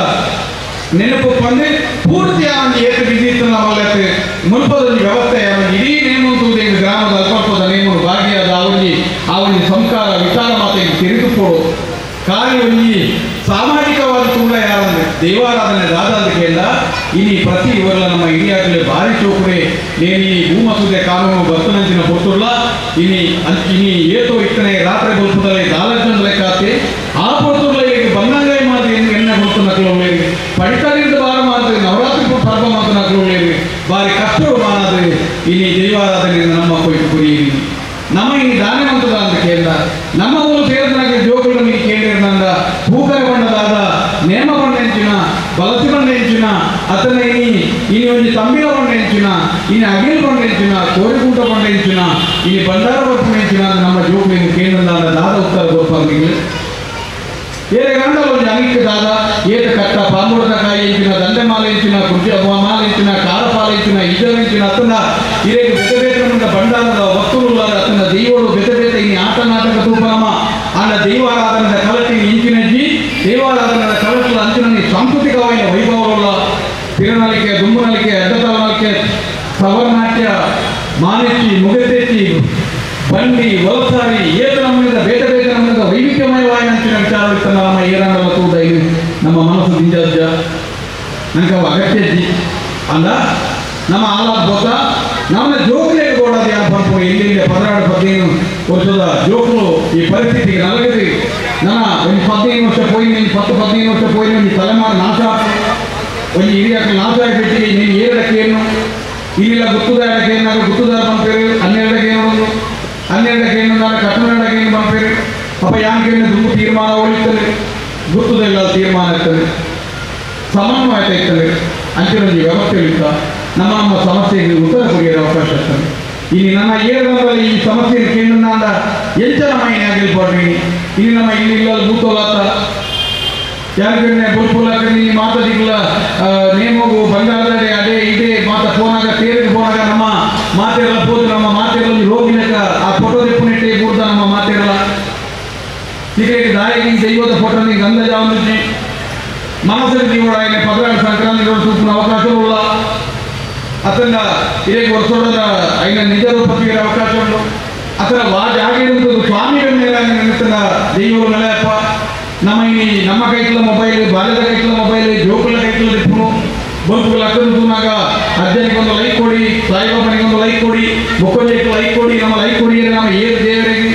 ನೆನಪು ಬಂದೆ ಪೂರ್ತಿ ಒಂದು ಏತು ಬಿದ್ದಿತ್ತು ನಾವಲ್ಲತ್ತೆ ಮುಲ್ಪದೊಂದು ವ್ಯವಸ್ಥೆ ಇಡೀ ನೇಮ ಗ್ರಾಮದ ಅಲ್ಪಲ್ಪದ ನೇಮ ಭಾಗಿಯಾದ ಆ ಒಂದು ಸಂಸ್ಕಾರ ವಿಚಾರ ಮಾತ್ರ ತೆರೆದುಕೊಡು ಕಾರ್ಯ ಒಂಜಿ ಸಾಮಾಜಿಕವಾದ ಕೂಡ ಯಾರಂದ್ರೆ ದೈವಾರಾಧನೆ ದಾದ ಅಂತ ಕೇಳ ಇಲ್ಲಿ ಪ್ರತಿ ಇವರೆಲ್ಲ ನಮ್ಮ ಹಿರಿಯಾಗಲೇ ಭಾರಿ ಚೋಕುಡೆ ಏನಿ ಭೂಮಸೂದೆ ಕಾನೂನು ಬರ್ತನಂಚಿನ ಪೊರ್ತುಲ್ಲ ಇನಿ ಇನಿ ಏತೋ ಇತ್ತನೆ ರಾತ್ರಿ ಬಲ್ಪುದಲೆ ದಾಲಜನ ಲೆಕ್ಕಾತೆ ಆ ಪೊರ್ತುಲ್ಲ ಈಗ ಬಂದಂಗಾಯಿ ಮಾತು ಎಣ್ಣೆ ಹೊತ್ತು ನಕಲು ಪಡಿತರಿಂದ ಬಾರ ಮಾತು ನವರಾತ್ರಿ ಪರ್ವ ಮಾತು ನಕಲು ಭಾರಿ ಕಷ್ಟರು ಮಾನಾದ್ರೆ ಇನಿ ದೈವಾರಾಧನೆ ನಮ್ಮ ಕೊಯ್ತು ಕುರಿ ನಮ್ಮ ಈ ದಾನ ಮಂತದ ಅಂತ ಕೇಳಿದ ನಮ್ಮ ಊರು ಸೇರಿದಾಗ ಜೋಗುಗಳು ನೀವು ಕೇಳಿರ್ನಂದ ಪೂಕರ ಬಣ್ಣದಾದ ನೇಮ ಬಣ್ಣ ಹೆಂಚಿನ ಬಲಸಿ ಬಣ್ಣ ಹೆಂಚಿನ ಅತನ ಇನಿ ಇನಿ ಒಂದು ತಂಬಿಲ ಬಣ್ಣ ಹೆಂಚಿನ ಇನಿ ಅಗಿಲ್ ಬಣ್ಣ ಹೆಂಚಿನ ಕೋರಿಕುಂಟ ಬಣ್ಣ ಹೆಂಚಿನ ಇನಿ ಬಂಡಾರ ಬಣ್ಣ ಹೆಂಚಿನ ನಮ್ಮ ಜೋಗುಗಳನ್ನು ಕೇಳಿದ ದಾದ ಉತ್ತರ ಗೊತ್ತಾಗಲಿಲ್ಲ ಏರೆ ಗಂಡಲು ಒಂದು ಅನಿಕ್ಕ ದಾದ ಏತ ಕಟ್ಟ ಪಾಂಬುಡದ ಕಾಯಿ ಹೆಂಚಿನ ದಂಡೆ ಮಾಲೆ ಹೆಂಚಿನ ಕುರ್ಜಿ ಮಾಲೆ ಹೆಂಚಿನ ಖಾರಪಾಲ ಹೆಂಚಿನ ಇಜರ ಹೆಂಚಿನ ಅತನ ಇರೇಗ ಬೆತೆ ಬೇತೆ ನಮ್ಮ ಬಂಡಾರದ ವಸ್ತುಗಳು ಅತನ ದೈವರು ಬೆತೆ ಬೇತೆ ಇನಿ ಆಟ ನಾಟಕ ತೂಪನಮ ಆಂಡ ದೈವಾರಾಧನದ ಕಲಟಿ ಇಂಚಿನಜ್ಜಿ ದೈವಾರಾಧನದ ಕಲಟಲ ಅಂಚಿನ ಸಾಂಸ್ಕೃತಿಕವಾದ ವೈಭವವುಳ್ಳ ತಿರುನಲಿಕೆ ದುಂಬುನಲಿಕೆ ಅಡ್ಡತಲನಲಿಕೆ ಸವರ್ನಾಟ್ಯ ಮಾನೆಚ್ಚಿ ಮುಗತೆಚ್ಚಿ ಬಂಡಿ ವಲಸಾರಿ ಏತ ನಮ್ಮನಿಂದ ಬೇತೆ ಬೇತೆ ನಮ್ಮನಿಂದ ವೈವಿಧ್ಯಮಯವಾದ ಅಂಚಿನ ವಿಚಾರ ನಮ್ಮ ಏರಾಂಡಲ ತೂದ ಇದು ನಮ್ಮ ಮನಸ್ಸು ದಿಂಜಜ್ಜ ನನಗೆ ಅವು ಅಗತ್ಯಜ್ಜಿ ಅಂದ ನಮ್ಮ ಆಲಾದ ಗೊತ್ತ ನಮ್ಮ ಜೋಕ್ಲೆ ಗೋಡಾದ ಯಾವ ಪಂಪು ಎಲ್ಲಿ 14 15 ವರ್ಷದ ಜೋಕ್ಲು ಈ ಪರಿಸ್ಥಿತಿಗೆ ನಲಗದಿ ನನ್ನ ಒಂದು 15 ವರ್ಷ ಪೋಯಿ ನೀನು 10 15 ವರ್ಷ ಪೋಯಿ ಒಂದು ತಲೆಮಾರು ನಾಶ ಒಂದು ಹಿರಿಯಕ್ಕೆ ನಾಶ ಆಗಿಬಿಟ್ಟು ನೀನು ಏಳಕ್ಕೆ ಏನು ಇಲ್ಲೆಲ್ಲ ಗುತ್ತುದಾರಕ್ಕೆ ಏನಾಗ ಗುತ್ತುದಾರ ಬಂಪೇರು 12ಕ್ಕೆ ಏನು 12ಕ್ಕೆ ಏನು ನಾನು ಕಟ್ಟಡಕ್ಕೆ ಏನು ಬಂಪೇರು ಅಪ್ಪ ಯಾಕೆ ದುಂಬು ತೀರ್ಮಾನ ಉಳಿತದೆ ಗುತ್ತದೆಲ್ಲ ತೀರ್ಮಾನ ಇರ್ತದೆ ಸಮನ್ವಯತೆ ಇರ್ತದೆ ಅಂಚಿನ ವ್ಯವಸ್ಥೆ ಇತ್ತ ನಮ್ಮ ನಮ್ಮ ಸಮಸ್ಯೆಗೆ ಉತ್ತರ ಕೊಡಿಯೋ ಅವಕಾಶ ಇರ್ತದೆ. ಇಲ್ಲಿ ನನ್ನ ಏಳದಲ್ಲಿ ಈ ಸಮಸ್ಯೆ ಕೇಳಿದ ಎಂಚನ ಮೈನೆ ಆಗಿರ್ಬೋದು ಇಲ್ಲಿ ನಮ್ಮ ಇಲ್ಲಿ ಇಲ್ಲ ಭೂತೋಲಾತ ಯಾರಿಗನ್ನೇ ಬುಲ್ಪುಲಾಕ ನೀ ಮಾತಾಡಿಲ್ಲ ನೇಮಗು ಬಂಗಾರದಡೆ ಅದೇ ಇದೇ ಮಾತ ಫೋನಾಗ ತೇರಿಗೆ ಫೋನಾಗ ನಮ್ಮ ಮಾತೆಲ್ಲ ಹೋದು ನಮ್ಮ ಮಾತೆಲ್ಲ ಹೋಗಿನಕ ಆ ಫೋಟೋ ದೆಪ್ಪುನೆಟ್ಟೆ ಬೂರ್ದ ನಮ್ಮ ಮಾತೆಲ್ಲ ಈಗ ದಾಯಿಗೆ ದೈವದ ಫೋಟೋ ನಿಂಗೆ ಅಂದಾಜು ಮನಸ್ಸಲ್ಲಿ ನೀವು 14 ಸಂಕ್ರಾಂತಿ ಸೂಪನ ಅವಕಾಶವುಳ್ಳ ಅತನ ಇದೇ ವರ್ಷದ ಐನ ನಿಜ ರೂಪಕ್ಕೆ ಅವಕಾಶ ಉಂಟು ಅತನ ವಾಜ ಆಗಿರುವುದು ಸ್ವಾಮಿಗಳ ಮೇಲೆ ನಿಮಿತ್ತನ ದೈವಗಳ ನೆಲೆಯಪ್ಪ ನಮ್ಮ ಈ ನಮ್ಮ ಕೈಕಲ ಮೊಬೈಲ್ ಬಾಲ್ಯದ ಕೈಕಲ ಮೊಬೈಲ್ ಜೋಕುಲ ಕೈಕಲ ದಿಪ್ಪುನು ಬಂಧುಗಳ ಅಕ್ಕನಾಗ ಅಜ್ಜನಿಗೆ ಒಂದು ಲೈಕ್ ಕೊಡಿ Like ಕೊಡಿ, ನಮ್ಮ ಲೈಕ್ ಕೊಡಿ ನಮ್ಮ ಏಳು ದೇವರಿಗೆ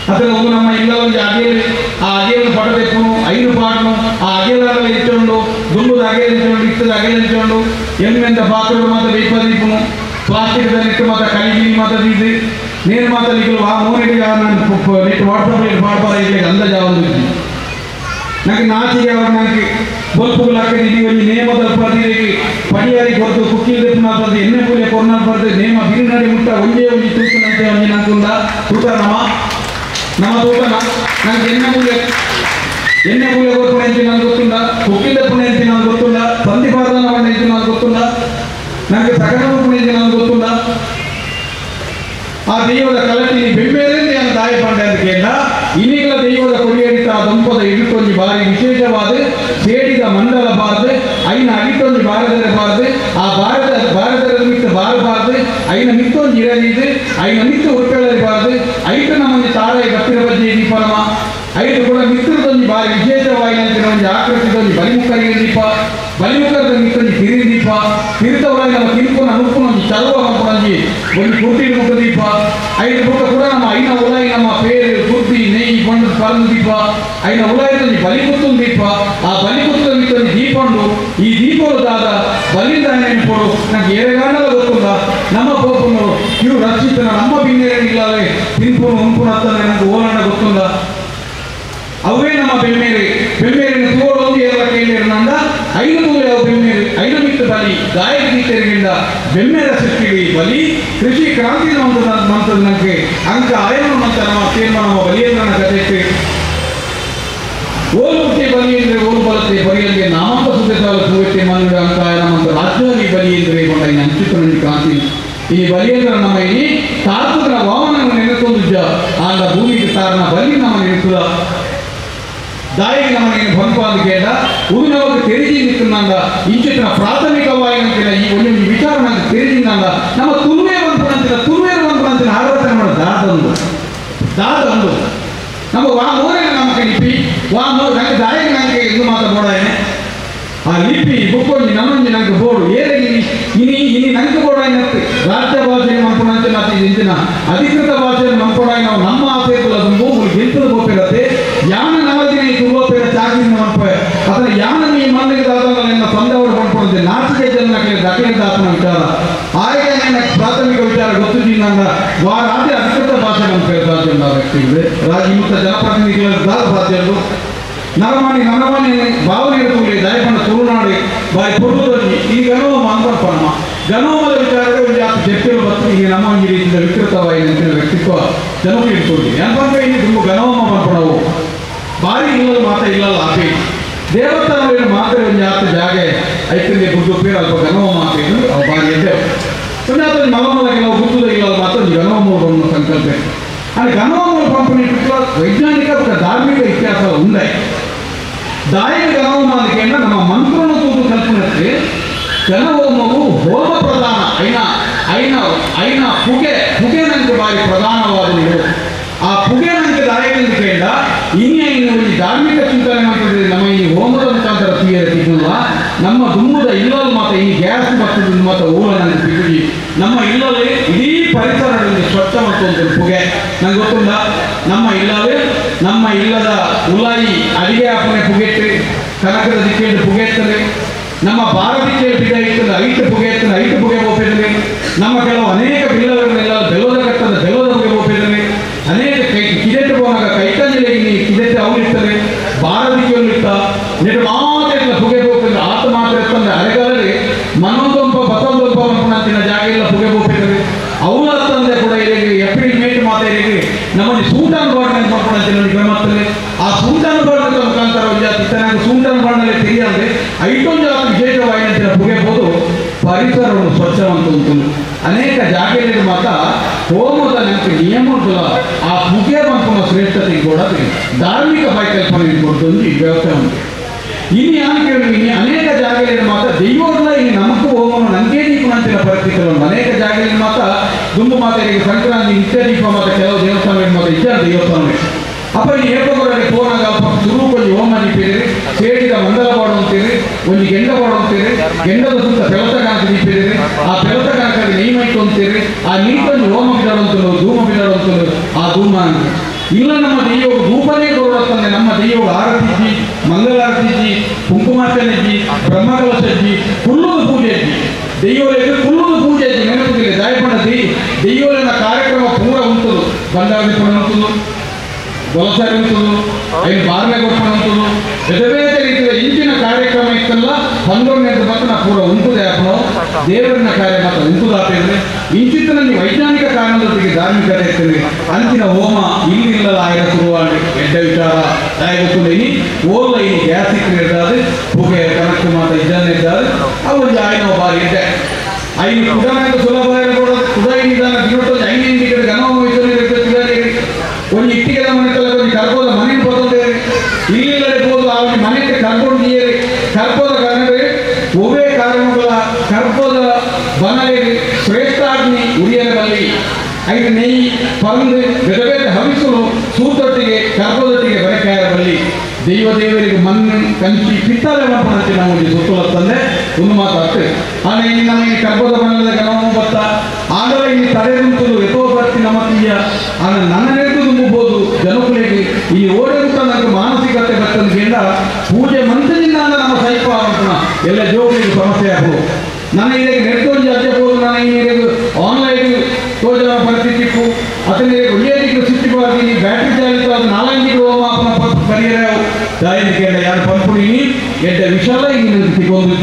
ಅದರ ಒಂದು ನಮ್ಮ ಇಲ್ಲ ಒಂದು ಅಗೇಲು, ಆ ಅಗೇಲು ಪಟ ತೆಪ್ಪನು ಐದು ಪಾಟ್ನು ಆ ಅಗೇಲಾಗಲ ಇಟ್ಟುಕೊಂಡು ದುಂಬುದ ಅಗೇಲು ಇಟ್ಟುಕೊಂಡು ಇಟ್ಟದ ಅಗೇಲು ಇಟ್ಟುಕೊಂಡು ಎಮ್ಮೆಂತ ಪಾತ್ರೆಗಳು ಮಾತ್ರ ದೀಪ ದೀಪನು ಪ್ಲಾಸ್ಟಿಕ್ದಲ್ಲಿ ಇಟ್ಟು ಮಾತ್ರ ಕಲಿಗಿನಿ ಮಾತ್ರ ದೀದು ನೇನು ಮಾತ್ರ ನಿಖಲು ಆ ಮೋನಿಗೆ ನಾನು ನೆಟ್ ವಾಟ್ಸಪ್ ಪಾಡ್ಪಾರ ಇಲ್ಲಿ ಅಂದಾಜ ಒಂದು ನನಗೆ ನಾಚಿಗೆ ಅವರು ನನಗೆ ಬೊಲ್ಪುಗಳು ಹಾಕಿದ್ದೀವಿ ಒಂದು ನೇಮ ತಲ್ಪದಿರಿ ಪಡಿಯಾರಿ ಕೊರತು ಕುಕ್ಕಿಲ್ ದೆಪ್ಪುನ ಬರ್ದು ಎಣ್ಣೆ ಪೂಲೆ ಕೊರ್ನ ಬರ್ದು ನೇಮ ಬಿರುನಡಿ ಮುಟ್ಟ ಒಂದೇ ಒಂಜಿ ತೂಕನಂತೆ ಒಂಜಿ ನಂಕುಂದ ತೂಕ ನಮ್ಮ ನಮ್ಮ ತೂಕನ ನನಗೆ ಎಣ್ಣೆ ಮೂಲೆ ಕೊರ್ಪುಣ ಎಂಚಿ ನನಗೆ ಗೊತ್ತುಂಡ, ಕುಕ್ಕಿಲ್ ದೆಪ್ಪುನ ಎಂಚಿ ನನಗೆ ಗೊತ್ತುಂಡ, ಸಂಧಿ ಪಾರ್ದನ ಎಂಚಿ ನನಗೆ ಗೊತ್ತುಂಡ, ನನಗೆ ಸಗಣ ರೂಪಣ ಎಂಚಿ ನನಗೆ ಗೊತ್ತುಂಡ. ಆ ದೈವದ ಕಲಟಿ ಬೆಮ್ಮೇರಿಂದ ಏನು ತಾಯಿ ಪಂಡೆ ಅಂತ ಕೇಳ ಇನ್ನೀಗಲ ದೈವದ ಕೊಡಿಯಡಿತ ದಂಪದ ಇಡುತ್ತೊಂಜಿ ಬಾರಿ ವಿಶೇಷವಾದ ಸೇಡಿದ ಮಂಡಲ ಬಾರದು ಐನ ಅಡಿತೊಂಜಿ ಬಾರದರೆ ಬಾರದು ಆ ಭಾರತ ಭಾರತದ ಮಿತ್ತು ಬಾರಬಾರದು ಐನ ಮಿತ್ತೊಂಜಿ ಇರಲಿದ್ದು ಐನ ಮಿತ್ತು ಉರ್ಪೆಳಬಾರದು ಐಟು ನಮ್ಮೊಂಜಿ ತಾರಾಯಿ ಬತ್ತಿರ ಬಜ್ಜಿ ದೀಪನಮ ಐದು ಕೂಡ ಮಿತ್ರದೊಂಜಿ ಬಾರಿ ವಿಶೇಷವಾಗಿ ಒಂಜಿ ಆಕೃತಿದೊಂಜಿ ಬಲಿಮುಖರಿಗೆ ದೀಪ ಬಲಿಮುಖರದ ಮಿತ್ತೊಂಜಿ ತಿರಿ ದೀಪ ತಿರುತವರಾಗಿ ನಮ್ಮ ತಿರುಪುನ ನುಪ್ಪುನ ಒಂಜಿ ಚಲುವ ಒಂಜಿ ಒಂದು ಕುರ್ತಿ ಮುಖ ದೀಪ ಐದು ಮುಖ ಕೂಡ ನಮ್ಮ ಐನ ಉಲಾಯಿ ನಮ್ಮ ಪೇರು ಕುರ್ತಿ ನೆಯ್ಯಿ ಬಣ್ಣ ಪರಂದು ದೀಪ ಐನ ಉಲಾಯಿದೊಂಜಿ ಬಲಿಕುತ್ತು ದೀಪ ಆ ಬಲಿಕುತ್ತದ ಮಿತ್ತೊಂಜಿ ದೀಪ ಉಂಡು. ಈ ದೀಪವು ದಾದ ಬಲಿಂದ ನೆನಪೋಡು ನಂಗೆ ಏರೆಗಾಂಡಲ ಗೊತ್ತುಂಡ ನಮ್ಮ ಪೋಪುನು ಇವು ರಕ್ಷಿತನ ನಮ್ಮ ಬಿನ್ನೇರಿಲ್ಲವೇ ತಿನ್ಪುನು ಉಂಪುನ ಹತ್ತಂದ್ರೆ ನಂಗೆ ಓಲಾಂಡ ಗೊತ್ತುಂಡ. ಅವೇ ನಮ್ಮ ಬೆಮ್ಮೇರಿ ಬೆಮ್ಮೇರಿನ ತೋಡು ಒಂದು ಏರ ಕೇಳಿರ್ನಂದ ಐದು ಮೂಲೆ ಅವು ಬೆಮ್ಮೇರಿ ಐದು ಮಿತ್ತು ಬಲಿ ಗಾಯಕ ಗೀತೆರಿಂದ ಬೆಮ್ಮೇರ ಸೃಷ್ಟಿಗೆ ಬಲಿ ಕೃಷಿ ಕ್ರಾಂತಿ ಮಂತದ ನನಗೆ ಅಂಕ ಆಯನ ಮಂತ ನಮ್ಮ ತೀರ್ಮಾನ ನಮ್ಮ ಬಲಿಯಂದ್ರನ ಕಥೆಗೆ ಓಲು ಹುಟ್ಟಿ ಬಲಿ ಅಂದರೆ ಓಲು ಬಲತ್ತೆ ಬಲಿಯಂದ್ರೆ ನಾಮಂತ ಸುದ್ದಿಸಾಲ ಸೂವತ್ತೆ ಮನುಡ ಅಂಕ ಆಯನ ಮಂತ ರಾಜ್ಯವಾಗಿ ಬಲಿ ಅಂದರೆ ಕೊಂಡ ಇನ್ನು ಅಂಚಿತ ಕ್ರಾಂತಿ ಈ ಬಲಿಯಂದ್ರ ನಮ್ಮ ಈ ತಾರ್ತದ ವಾಮನ ನೆನೆತೊಂದು ಆಂದ ಭೂಮಿಗೆ ತಾರನ ಬಲಿ ನಮ್ಮ ನೆನೆಸುದ ದಾಯಿಗೆ ನಮಗೆ ಬಂಪಾದ ಕೇಳ ಉಗಿನವಾಗ ತೆರಿಜಿ ನಿಂತಂದ ಇಂಚಿನ ಪ್ರಾಥಮಿಕವಾಗಿ ಈ ಒಂದೊಂದು ವಿಚಾರ ನನಗೆ ತೆರಿಜಿಂದ ನಮ್ಮ ತುರುವೆ ಬಂಪುನಂತಿನ ತುರುವೆ ಬಂಪುನಂತಿನ ಆರಾಧನೆ ಮಾಡೋ ದಾದೊಂದು ದಾದೊಂದು ನಮ್ಮ ವಾ ಮೋರೆ ನಮಗೆ ಲಿಪಿ ವಾ ಮೋ ನನಗೆ ದಾಯಿಗೆ ನನಗೆ ಇದು ಮಾತ್ರ ಬೋಡಾಯನೆ ಆ ಲಿಪಿ ಬುಕ್ಕೊಂಜಿ ನನ್ನೊಂಜಿ ನನಗೆ ಬೋರ್ಡು ಏರಿಗೆ ಇನಿ ಇನಿ ನನಗೆ ಬೋಡಾಯಿನತ್ತೆ ರಾಜ್ಯ ಭಾಷೆ ಮಂಪುನಂತಿನ ಇಂಚಿನ ಅಧಿಕೃತ ಭಾಷೆಯನ್ನು ಮಂಪುಡಾಯಿ ನಾವು ನಮ್ಮ ಆಸೆ ಮೂರು ಗೆಲ್ತದ ಗೋಪಿರತ್ತೆ ಯಾನ ನಾಲ್ದಿನ ಈ ತುರುವಪೇರ ಚಾಕಿನ ಮಂಪೆ ಅದರ ಯಾನ ಈ ಮಣ್ಣಿಗೆ ದಾದ ಸಂದವರು ಪಡ್ಕೊಂಡೆ ನಾಚಿಕೆ ಜನಕ್ಕೆ ದಖಲೆ ದಾಪನ ವಿಚಾರ ಆಯ್ಕೆ ನನ್ನ ಪ್ರಾಥಮಿಕ ವಿಚಾರ ಗೊತ್ತಿದ್ದ ವಾರಾದಿ ಅಧಿಕೃತ ಭಾಷೆ ನಮ್ಮ ಸಾಧ್ಯ ವ್ಯಕ್ತಿ ರಾಜ್ಯ ಮುಕ್ತ ಜನಪ್ರತಿನಿಧಿಗಳ ಸಾಧ್ಯ ನರಮಾನಿ ನರಮಾನಿ ಭಾವನೆ ಇರಬಹುದು ದಯಪಂಡ ತುಳುನಾಡು ಬಾಯಿ ಪೊರ್ಲುದಲ್ಲಿ ಈ ಗಣವ ಮಾನ್ಪಣ ಗಣವದ ವಿಚಾರಕ್ಕೆ ಒಂದು ಜಾತಿ ಜಪ್ಪಿರು ಬತ್ತು ಈಗ ನಮ್ಮ ಒಂದು ರೀತಿಯ ವಿಕೃತವಾಗಿ ಅಂತಿನ ವ್ಯಕ್ತಿತ್ವ ಜನಕ್ಕೆ ಇಟ್ಕೊಂಡು ಏನಪ್ಪ ಇಲ್ಲಿ ತುಂಬ ಗಣವಮ ಮಾಡ್ಕೊಳವು ಬಾರಿ ಇಲ್ಲದ ಮಾತ ಇಲ್ಲಲ್ಲ ಆಪಿ ದೇವಸ್ಥಾನದಲ್ಲಿ ಮಾತ್ರ ಒಂದು ಜಾತಿ ಜಾಗೆ ಐತಿಂದೆ ಬುದ್ಧು ಪೇರು ಅಲ್ಪ ಗಣವ ಮಾತು ಅವು ಬಾರಿ ಎದ್ದೆ ಸುಮ್ಮನೆ ಮಲಮಲ ಕೆಲವು ಗುತ್ತದ ಇಲ್ಲದ ಮಾತ್ರ ಒಂದು ಗಣವ ಸಂಕಲ್ಪ ಅಲ್ಲಿ ಗಣವಮ ಪಂಪನಿ ವೈಜ್ಞಾನಿಕ ಧಾರ್ಮಿಕ ಇತಿಹಾಸ ಉಂಡೆ ದಾಯಕ ಗಣಹೋಮ ಅದಕ್ಕೆ ನಮ್ಮ ಮಂತ್ರವನ್ನು ತೂತು ಕಲ್ಪನೆ ಗಣಹೋಮವು ಹೋಮ ಪ್ರಧಾನ ಐನ ಐನ ಐನ ಪುಗೆ ಪುಗೆ ನಂಗೆ ಬಾರಿ ಪ್ರಧಾನವಾದವು ಆ ಪುಗೆ ನಂಗೆ ದಾಯಕಂದ ಇನಿ ಐನ ಒಂದು ಧಾರ್ಮಿಕ ಚಿಂತನೆ ಮಾಡ್ತದೆ ನಮ್ಮ ಈ ಹೋಮದ ಮುಖಾಂತರ ತೀರ ನಮ್ಮ ದುಮ್ಮದ ಇಲ್ಲದ ಮಾತ್ರ ಈ ಗ್ಯಾಸ್ ಬರ್ತದ ಮಾತ್ರ ಓಲ ನನಗೆ ಬಿಗುಡಿ ನಮ್ಮ ಇಲ್ಲವೇ ಇಡೀ ಪರಿಸರದಲ್ಲಿ ಸ್ವಚ್ಛ ಮತ್ತು ಒಂದು ಪುಗೆ ನಂಗೆ ಗೊತ್ತುಂಡ ನಮ್ಮ ಇಲ್ಲವೇ ನಮ್ಮ ಇಲ್ಲದ ಉಲಾಯಿ ಅಡಿಗೆ ಹಾಪನೆ ಪುಗೆಟ್ರಿ ಕನಕದ ದಿಕ್ಕೇಳಿ ಪುಗೆತ್ತಲೆ ನಮ್ಮ ಭಾರತಕ್ಕೆ ಬಿಡ ಇರ್ತದೆ ಐಟು ಪುಗೆ ಇರ್ತದೆ ಐಟು ಪುಗೆ ಬೋಪಿರಲಿ ನಮ್ಮ ಕೆಲವು ಅನೇಕ ಬಿಲ್ಲವರನ್ನೆಲ್ಲ ಬೆಲೋದ ಕಟ್ಟದ ಬೆಲೋದ ಪುಗೆ ಬೋಪಿರಲಿ ಅನೇಕ ಕೈ ಕಿದೆಟ್ಟು ಹೋದಾಗ ಕೈಕಂಜಲಿ ಕಿದೆಟ್ಟು ಅವನಿರ್ತದೆ ಭಾರತೀಯಲ್ಲಿರ್ತ ನೆಟ್ಟು ಮಾತ್ರ ಪುಗೆ ಬೋಪಿದ್ರೆ ಆತ ಮಾತ್ರ ಇರ್ತಂದ್ರೆ ಅರೆಗಾಲಲ್ಲಿ ಮನೋದೊಂಪ ಬಸವದೊಂಪ ಅಂತಿನ ಜಾಗ ಇಲ್ಲ ಪುಗೆ ಬೋಪಿರ್ತದೆ ಅವಳ ತಂದೆ ಕೂಡ ಇರಲಿ ಏಪ್ರಿಲ್ ಮೇಟ್ ಮಾತಾ ಇರಲಿ ನಮ್ಮಲ್ಲಿ ಸೂಟಾನ್ ಬಾರ್ಡರ್ ಮಾಡ್ಕೊಂಡಂತೆ ಗ್ರಾಮದಲ್ಲಿ ಆ ಸೂಟಾನ್ ಬಾರ್ಡರ್ ಮುಖಾಂತರ ಒಂದು ಜಾತಿ ಚೆನ್ನಾಗಿ ಸೂಟಾನ್ ಬಾರ್ಡಲ್ಲಿ ತಿಳಿಯಂದ್ರೆ ಐಟೊಂದು ಜಾತಿ ವಿಶೇಷವಾಗಿ ಪುಗೆಬಹುದು ಪರಿಸರವನ್ನು ಸ್ವಚ್ಛವಂತ ಉಂಟು ಅನೇಕ ಜಾಗದಲ್ಲಿ ಮಾತ್ರ ಹೋಮದ ನಂತರ ನಿಯಮ ಉಂಟಲ್ಲ ಆ ಪುಗೆ ಬಂಪುನ ಶ್ರೇಷ್ಠತೆ ಕೂಡ ಧಾರ್ಮಿಕ ಪರಿಕಲ್ಪನೆ ಕೊಡ್ತು ಈ ವ್ಯವಸ್ಥೆ ಉಂಟು. ಇನ್ನು ಯಾರು ಕೇಳಿ ಅನೇಕ ಜಾಗಗಳಲ್ಲಿ ಮಾತ್ರ ದೈವಲ್ಲ ಇನ್ನು ನಮಗೂ ಹೋಮವನ್ನು ನಂಗೆ ದೀಪನಂತಿನ ಪರಿಸ್ಥಿತಿಗಳು ಅನೇಕ ಜಾಗಗಳಲ್ಲಿ ಮಾತ್ರ ದುಂಬು ಮಾತೆಗೆ ಸಂಕ್ರಾಂತಿ ನಿತ್ಯ ದೀಪ ಮಾತ್ರ ಕೆಲವು ದೇವಸ್ಥಾನ ಮಾತ್ರ ಇಚ್ಛಾ ದೇವಸ್ಥಾನ ಅಪ್ಪ ಈ ಏಪಗುರಲ್ಲಿ ಪೋನಾಗ ಅಲ್ಪ ಸುರುಕೊಂಜಿ ಹೋಮ ದೀಪಿರಿ ಸೇಡಿದ ಮಂಡಲ ಪಾಡು ಅಂತೀರಿ ಒಂದು ಗೆಂಡ ಕೊಡೋಂತೀರಿ, ಗೆಂಡದ ಸುತ್ತ ಪೆಲತ ಕನಕ ದೀಪಿದ್ದೀರಿ, ಆ ಪೆಲತ ಕನಕದ ನೇಮೈತು ಅಂತೀರಿ, ಆ ನೀಟನ್ನು ಹೋಮ ಬಿಡೋಂತಲು ಧೂಮ ಬಿಡೋಂತಲು ಆ ಧೂಮ ಇಲ್ಲ. ನಮ್ಮ ದೈವ ಧೂಪನೇ ಕೊಡುವಂತಂದ್ರೆ ನಮ್ಮ ದೈವ ಆರತಿಜಿ, ಮಂಗಳಾರತಿಜಿ, ಕುಂಕುಮಾರ್ಚನೆಜ್ಜಿ, ಬ್ರಹ್ಮಕಲಶಜ್ಜಿ, ಕುಲ್ಲುದು ಪೂಜೆ ಅಜ್ಜಿ, ದೈವಗಳಿಗೆ ಕುಲ್ಲುದು ಪೂಜೆ ಅಜ್ಜಿ ನೆನಪುದಿಲ್ಲ. ದಾಯಪಣ ದೈವಲಿನ ಕಾರ್ಯಕ್ರಮ ಪೂರ ಉಂಟದು, ಬಂದಾದಿ ಉಂಟದು, ಗೊಲಸಾರಿ ಉಂಟದು, ಐದು ಬಾರ್ಲೆ ಕೊಪ್ಪಣ ಉಂಟದು, ಬೇರೆ ಬೇರೆ ರೀತಿಯ ಇಂಚಿನ ಕಾರ್ಯಕ್ರಮ ಇತ್ತಲ್ಲ. ಪಂದೊಂದು ಮಾತ್ರ ಪೂರ ಉಂಟುದೇ ಅಪ್ಪನು ದೇವರನ್ನ ಕಾರ್ಯ ಮಾತ್ರ ಉಂಟುದಾಪಿದ್ರೆ ಇಂಚಿತ್ತ ನೀವು ವೈಜ್ಞಾನಿಕ ಕಾರಣದೊಟ್ಟಿಗೆ ಧಾರ್ಮಿಕತೆ ಇರ್ತದೆ. ಅಂತಿನ ಹೋಮ ಇಲ್ಲಿಲ್ಲದ ಆಯ್ದ ಶುರುವಾಗಿ ಎಡ್ಡ ವಿಚಾರ ಆಯ್ತು. ಇನಿ ಓಲ್ಲ ಈ ಗ್ಯಾಸ್ ಇದ್ದಾರೆ, ಪೂಗೆ ಕನಕ್ಕು ಮಾತ್ರ ಇದ್ದಾನೆ ಇದ್ದಾರೆ, ಅವು ಒಂದು ಆಯ್ನ ಬಾರಿ ಎಡ್ಡೆ ಐದು ಕುಡನಾಗ ಸುಲಭ ಕುಡ ನಿಧಾನ ದಿನೊಟ್ಟು ಐದು ಕಡೆ ಘನ ಒಂದು ಇಟ್ಟಿಗೆದ ಮನೆ ತಲೆ ಕರ್ಕೋದ ಮನೆ ಬರ್ತದೆ ಇಲ್ಲಿಲ್ಲದೆ ಹೋದು ಆ ಮನೆಗೆ ಕರ್ಕೊಂಡು ಕರ್ಕೋದ ಕಾರಣವೇ ಒವೇ ಕಾರಣಗಳ ಕರ್ಕೋದ ಬನಲೆಗೆ ಶ್ರೇಷ್ಠಾಗ್ನಿ ಉರಿಯರ ಬಲ್ಲಿ ಐದು ನೆಯ್ಯಿ ಪರಂದು ಬೇರೆ ಬೇರೆ ಹವಿಸಲು ಸೂತೊಟ್ಟಿಗೆ ಕರ್ಕೋದೊಟ್ಟಿಗೆ ಬರಕಾಯರ ಬಲ್ಲಿ ದೈವ ದೇವರಿಗೆ ಮಣ್ಣು ಕಂಚಿ ಪಿತ್ತಲೆ ಮಾಡ್ಕೊಂಡಂತೆ ನಾವು ಇಲ್ಲಿ ಸುತ್ತಲತ್ತಂದೆ ಒಂದು ಮಾತಾಡ್ತೇವೆ. ಆದರೆ ಇಲ್ಲಿ ನಮಗೆ ಕರ್ಕೋದ ಬನಲದ ಗಣವು ಬತ್ತ ಆದರೆ ಇಲ್ಲಿ ತಡೆ ನಿಂತುದು ಎತೋ ಬರ್ತಿ ನಮ್ಮ ತೀಯ ಆದರೆ ನನ್ನ ನೆರೆದು ತುಂಬೋದು ಜನಕುಲಿಗೆ ಈ ಓಡೇರುತ್ತ ನನಗೆ ಮಾನಸಿಕತೆ ಬರ್ತಂದ್ರಿಂದ ಪೂಜೆ ಮಂತ್ರದಿಂದ ನಮ್ಮ ಸೈಪ ಆಗೋಣ ಎಲ್ಲ ಜೋಗಳಿಗೆ ಸಮಸ್ಯೆ ಆಗ್ಬೋದು. ನನ್ನ ಇದಕ್ಕೆ ನೆಟ್ಕೊಂಡು ಜಾಸ್ತಿ ಆಗ್ಬೋದು. ನಾನು ಈ ಆನ್ಲೈನ್ ತೋಜನ ಪರಿಸ್ಥಿತಿ ಇತ್ತು ಅದನ್ನ ಒಂದೇ ದಿಕ್ಕು ಸ್ವಿಚ್ ಬರ್ತೀನಿ ಬ್ಯಾಟ್ರಿ ಚಾಲಿತ ಅದು ನಾಲ್ಕು ಹೋಮ ಪರಿಹಾರ ದಾಯಿನ ಯಾರು ಪಂಪುಡಿ ಎಡ್ಡ ವಿಶಾಲ ಇಲ್ಲಿ ಸಿಕ್ಕೊಂದು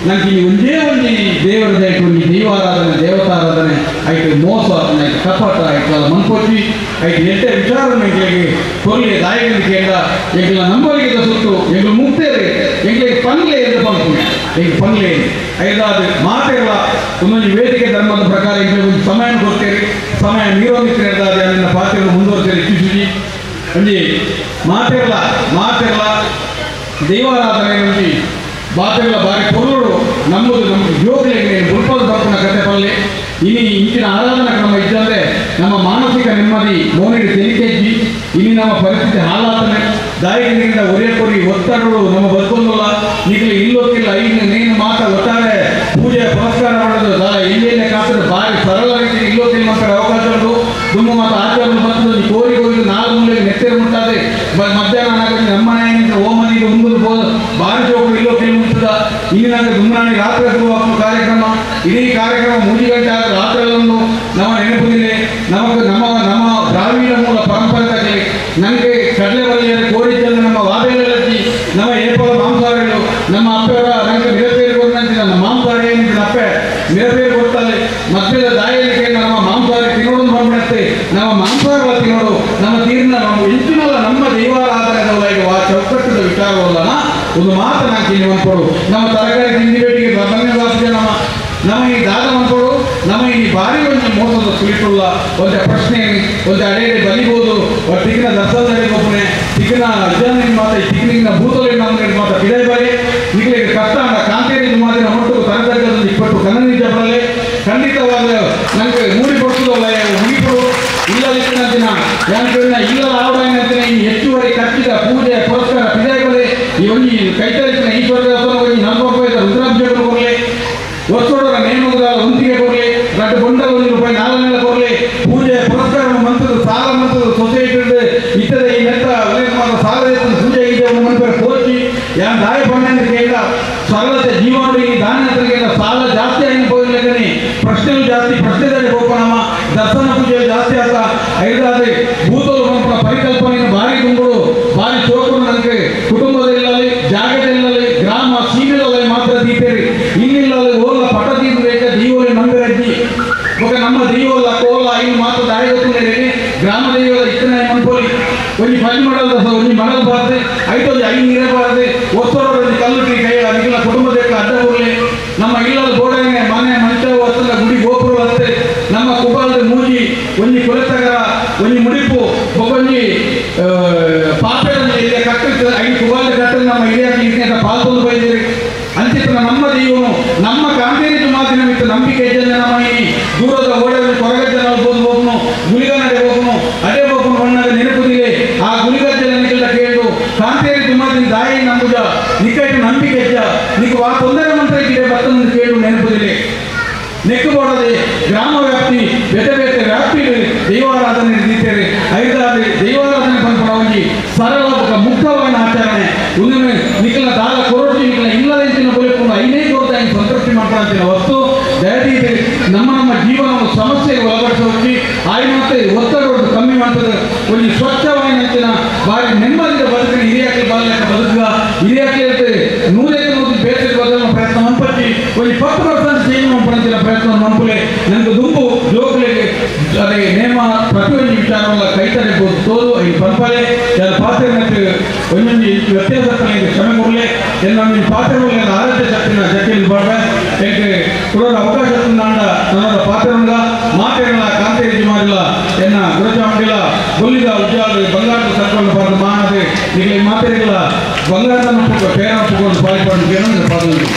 ನನಗೆ ಈ ಒಂದೇ ಒಂದು ದೇವರ ದಯಟು ಒಂದು ದೈವಾರಾಧನೆ ದೇವತಾರಾಧನೆ ಆಯ್ತು ಮೋಸ ಆಯ್ತು ಕಪಟ ಆಯ್ತು ಅಲ್ಲ ಮನ್ಪೊಚ್ಚಿ ಆಯ್ತು ಎಡ್ಡ ವಿಚಾರ ಎಂಗಳಿಗೆ ಕೊಲ್ಲಿ ದಾಯಿನ ಕೇಂದ್ರ ಎಂಗಳ ನಂಬರಿಗೆ ಸುತ್ತು ಎಂಗಳು ಮುಕ್ತೇವೆ ಎಂಗಳಿಗೆ ಪಂಗ್ಲೆ ಎಂದು ಪಂಪುಣೆ ಎಂಗ್ ಪಂಗ್ಲೆ ಐದಾದ ಮಾತೆಲ್ಲ ಒಂದೊಂದು ವೇದಿಕೆ ಧರ್ಮದ ಪ್ರಕಾರ ಎಂಗಳಿಗೆ ಒಂದು ಸಮಯ ಕೊಡ್ತೇವೆ. ಸಮಯ ನೀರೊಂದಿದ್ದಾರೆ ನನ್ನ ಪಾತ್ರೆಯನ್ನು ಮುಂದುವರಿಸಲು ಇಚ್ಛಿಸಿ ಒಂಜಿ ಮಾತೆಲ್ಲ ಮಾತೆಲ್ಲ ದೈವಾರಾಧನೆ ಒಂಜಿ ಬಾತೆಲ್ಲ ಬಾರಿ ಪೊರುಳು ನಮ್ಮದು ನಮ್ಮ ಯೋಗಗಳಿಗೆ ಗುಲ್ಪದ ಬರ್ಪುನ ಕತೆ ಪಲ್ಲೆ ಇನಿ ಇಂಚಿನ ಆರಾಧನಾ ಕ್ರಮ ಇದ್ದಂದ್ರೆ ನಮ್ಮ ಮಾನಸಿಕ ನೆಮ್ಮದಿ ಮೋನಿಡಿ ತೆಲಿಕೆಜ್ಜಿ ಇಲ್ಲಿ ನಮ್ಮ ಪರಿಸ್ಥಿತಿ ಹಾಲಾತನೆ ದಾಯಿಗಿಂದ ಒರೇ ಕೊರಿ ಒತ್ತಡಗಳು ನಮ್ಮ ಬದುಕೊಂದಲ್ಲ ಈಗಲೇ ಇಲ್ಲೊತ್ತಿಲ್ಲ ಐದು ನೇನು ಮಾತ ಒತ್ತಾರೆ ಪೂಜೆ ಪುರಸ್ಕಾರ ಮಾಡೋದು ಎಲ್ಲೆಲ್ಲೇ ಕಾತರೆ ಬಾರಿ ಸರಳ ರೀತಿ ಇಲ್ಲೊತ್ತಿಲ್ಲ ಮಾತ್ರ ಅವಕಾಶ ಉಂಟು. ತುಂಬ ಮಾತು ಆಚರಣೆ ಬಂತು ಕೋರಿ ಕೋರಿ ನಾಲ್ಕು ಮೂಲೆಗೆ ನೆತ್ತೆರು ಮುಟ್ಟಾದೆ ಮಧ್ಯಾಹ್ನ ನಮ್ಮ ಮನೆಯಿಂದ ಓಮನಿಗೆ ಉಂಗುದು ಬೋದು ಬಾರಿ ಚೌಕ ಇಲ್ಲೊತ್ತಿಲ್ಲ ಮುಟ್ಟದ ಇಲ್ಲಿ ನನಗೆ ದುಮ್ರಾಣಿ ರಾತ್ರಿ ಶುರುವಾಗುವ ಕಾರ್ಯಕ್ರಮ ಇಡೀ ಕಾರ್ಯಕ್ರಮ 3 ಗಂಟೆ ಆದ ರಾತ್ರಿಗಳನ್ನು ನಮ್ಮ ನೆನಪಿದೆ. ನಮಗೆ ನಮ್ಮ ನಮ್ಮ ದ್ರಾವಿಡ ಮೂಲ ಪರಂಪರೆ ನನಗೆ ಕಡಲೆ ಬಳ್ಳಿಯಲ್ಲಿ ಕೋರಿದ್ದನ್ನು ನಮ್ಮ ವಾದೆಗಳಲ್ಲಿ ನಮ್ಮ ಏಪಲ ಮಾಂಸಾಹಾರಿಗಳು ನಮ್ಮ ಅಪ್ಪೆಯವರ ನನಗೆ ನಿರಪೇರು ಕೊಟ್ಟಂತೆ ನನ್ನ ಮಾಂಸಾಹಾರಿ ಏನಿದೆ ಅಪ್ಪೆ ನಿರಪೇರು ಕೊಡ್ತಾರೆ ಮಧ್ಯದ ದಾಯಿಗೆ ನಮ್ಮ ಮಾಂಸಾಹಾರಿ ತಿನ್ನೋದು ಬಂದ್ಬಿಡುತ್ತೆ. ನಮ್ಮ ಮಾಂಸಾಹಾರ ತಿನ್ನೋದು ನಮ್ಮ ತೀರ್ನ ನಮ್ಮ ಹೆಚ್ಚಿನಲ್ಲ ನಮ್ಮ ದೈವಾರಾಧನೆ ಆ ಚೌಕಟ್ಟದ ವಿಚಾರವಲ್ಲ ಒಂದು ಮಾತು ನಾನು ಕೇಳಿ ಅನ್ಕೊಡು. ನಮ್ಮ ತರಕಾರಿ ತಿಂಡಿ ಬೇಟಿಗೆ ಬನ್ನಿ ನಮ್ಮ ನಮ್ಮ ಈ ದಾದ ಅನ್ಕೊಡು ನಮ್ಮ ಈ ಬಾರಿ ಒಂದು ಮೋಸದ ಸುಳಿತುಲ್ಲ ಒಂದು ಪ್ರಶ್ನೆ ಒಂದು ಅಡೆ ಬಲಿಬೋದು ತಿಕ್ಕಿನ ದರ್ಶನದಲ್ಲಿ ಒಬ್ಬನೇ ತಿಕ್ಕಿನ ಅಜ್ಜನ ಮಾತ ತಿಕ್ಕಿನ ಭೂತಲೆ ನಮ್ಮ ಮಾತ ಬಿಡೈ ಬಾರಿ ಈಗಲೇ ಕಷ್ಟ ಅಂದ ಕಾಂತೇರಿ ಮಾತಿನ ಹೊಟ್ಟು ತರತಕ್ಕದ್ದು ಇಪ್ಪತ್ತು ಕನ್ನಡ ಬರಲೆ ಖಂಡಿತವಾದ ನನಗೆ ಮೂಡಿ ಕೊಡ್ತದಲ್ಲ ಮುಗಿಕೊಡು ಇಲ್ಲ ದಿನ ಯಾಕೆ ಇಲ್ಲ ಆವಡ ಈ ಹೆಚ್ಚುವರಿ ಖರ್ಚಿದ ಪೂಜೆ ಪುರಸ್ಕಾರ ಪಿದಾಯಿಗಳೇ ಈ ಒಂದು ಕೈತರಿಸಿನ ಈಶ್ವರ ನಲ್ವತ್ತು ರುದ್ರಾಭಿಷೇಕ ಕೊರಲಿ ವರ್ಷೋಡರ ನೇಮದ ಹೊಂದಿಗೆ ಕೊರಲಿ ರಡ್ಡು ಬೊಂಡ 1 ರೂಪಾಯಿ 4 ಕೊರಲಿ ಪೂಜೆ ಪುರಸ್ಕಾರ ಮಂತ್ರದ ಸಾಲ ಮಂತ್ರದ ಸೊಸೈಟಿ ಇತರೆ ಈ ನೆತ್ತ ಸಾಲ ಪೂಜೆ ಇದೆ ಮನ್ಪೇರು ಕೋಚಿ ಯಾನ್ ದಾಯ ಪಣ್ಣ ಕೇಳ ಸರಳತೆ ಜೀವನ ಈ ದಾನ ಸಾಲ ಜಾಸ್ತಿ ಆಗಿ ಹೋಗಿಲ್ಲಕನೆ ಪ್ರಶ್ನೆಗಳು ಜಾಸ್ತಿ ಪ್ರಶ್ನೆದಲ್ಲಿ ಹೋಗೋಣ ದರ್ಶನ ಪೂಜೆ ಜಾಸ್ತಿ ಆತ ಐದಾದ್ರೆ ಭೂತದ ಪರಿಕಲ್ಪನೆಯನ್ನು ಭಾರಿ ತುಂಬಿಡು ಭಾರಿ ಚೋಕರು ನನಗೆ ಕುಟುಂಬದಲ್ಲಿ ಜಾಗದಲ್ಲಿ ಗ್ರಾಮ ಸೀಮೆದಲ್ಲಿ ಮಾತ್ರ ದೀಪೇರಿ ಇನ್ನಿಲ್ಲ ಹೋಲ ಪಟ ದೀಪ ದೀವಲಿ ನಂಬಿರಜ್ಜಿ ఒక ನಮ್ಮ ದೈವಲ್ಲ ಕೋಲ ಐದು ಮಾತ್ರ ದಾರಿ ಗೊತ್ತಿಲ್ಲ ಗ್ರಾಮ ದೈವದ ಇತ್ತನೆ ಮನ್ಪೋಲಿ ಒಂಜಿ ಪಂಜಿ ಮಡಲ್ ಒಂಜಿ ಮಡಲ್ ಬಾರದೆ ಐತೊಂಜಿ 5 ನೀರೇ ಬಾರದೆ ಒತ್ತೊರೊಂಜಿ ಕಲ್ಲು ಕೈ ಅದಕ್ಕೆಲ್ಲ ಕುಟುಂಬದ ಅಡ್ಡ ಹೋಗ್ಲಿ ನಮ್ಮ ಇಲ್ಲದ ಗೋಡನೆ ಮನೆ ಮಂಚ ಒತ್ತಲ್ಲ ಗುಡಿ ಗೋಪುರ ಅತ್ತೆ ನಮ್ಮ ಕುಬಾಲದ ಮೂಜಿ ಒಂಜಿ ಕುಲತಗರ ಒಂಜಿ ಮುಡಿಪು ಬೊಕೊಂಜಿ ಪಾಪೆಯಲ್ಲಿ ಇದೆ ಕಟ್ಟ 5 ಕುಬಾಲದ ಕಟ್ಟ ನಮ್ಮ ಹಿರಿಯ ಪಾಲ್ತೊಂದು ಬೈದಿರಿ ಅಂಚಿನ ನಮ್ಮ ದೈವನು ನಮ್ಮ ಕಾಂತೇರಿ ಮಾತಿನ ಮಿತ್ತ ನಂಬಿಕೆ ಇದ್ದ ನಮ್ಮ ಈ ದೂರದ ಓಡಲು ಕೊರಗಜ್ಜನ ಹೋಗ್ನು ಗುಳಿಗ ನಡೆ ಹೋಗ್ನು ಅದೇ ಹೋಗ್ನು ಮಣ್ಣಾಗ ನೆನಪುದಿದೆ ಆ ಗುಳಿಗಜ್ಜನಿಗೆಲ್ಲ ಕೇಳು ಕಾಂತೇರಿ ಮಾತಿನ ದಾಯಿ ನಂಬುದ ನಿಕ್ಕೈತು ನಂಬಿಕೆ ಇದ್ದ ನಿಕ್ಕ ಮಂತದ ಒಂಜಿ ಸ್ವಚ್ಛವಾಯಿನಂಚಿನ ಬಾರಿ ನೆಮ್ಮದಿದ ಬದುಕಿನ ಹಿರಿಯಾಕಿ ಬಾಲ್ಯಕ ಬದುಕುಗ ಹಿರಿಯಾಕಿ ನೂರೈದು ನೂರು ಬೇತೆ ಬದಲ ಪ್ರಯತ್ನ ಮಂಪಚ್ಚಿ ಒಂಜಿ 10 ವರ್ಷ ಚೇಂಜ್ ಮಂಪಂಚಿನ ಪ್ರಯತ್ನ ಮಂಪುಲೆ ನನಗೆ ದುಂಬು ಜೋಕುಲೆಗೆ ಅದೇ ನೇಮ ಪ್ರತಿಯೊಂದು ವಿಚಾರವಲ್ಲ ಕೈತರೆ ತೋದು ಈ ಪಂಪಲೆ ಯಾರು ಪಾತ್ರೆ ಮತ್ತು ಒಂದೊಂದು ವ್ಯತ್ಯಾಸ ಕ್ಷಮೆ ಕೊಡಲೆ ಎಲ್ಲ ಪಾತ್ರೆ ಆರೋಗ್ಯ ಶಕ್ತಿನ ಜಟ್ಟಿಲ್ ಬಾಡ ಎಂಕ್ ಕೊಡೋರ ಅವಕಾಶ ತಂದಾಂಡ ನನ್ನದ ಪಾತ್ರೆಗಳ ಮಾತೆಗಳ ಕಾಂತೇರಿ ಮಾಡಿಲ್ಲ ಎನ್ನ ಗುರುಚಾಮಂಡಿಲ ಗೊಲ್ಲಿದ ಉಜ್ಜಾದ ಬಂಗಾರದ ಸರ್ಕೊಂಡು ಬಾರ್ದು ಮಾನದೆ ಈಗ ಈ ಮಾತೆಗಳ ಬಂಗಾರದ ಪೇರ ಒಪ್ಪಿಕೊಂಡು ಪಾಲ್ಪಟ್ಟು ಪಾದಲು.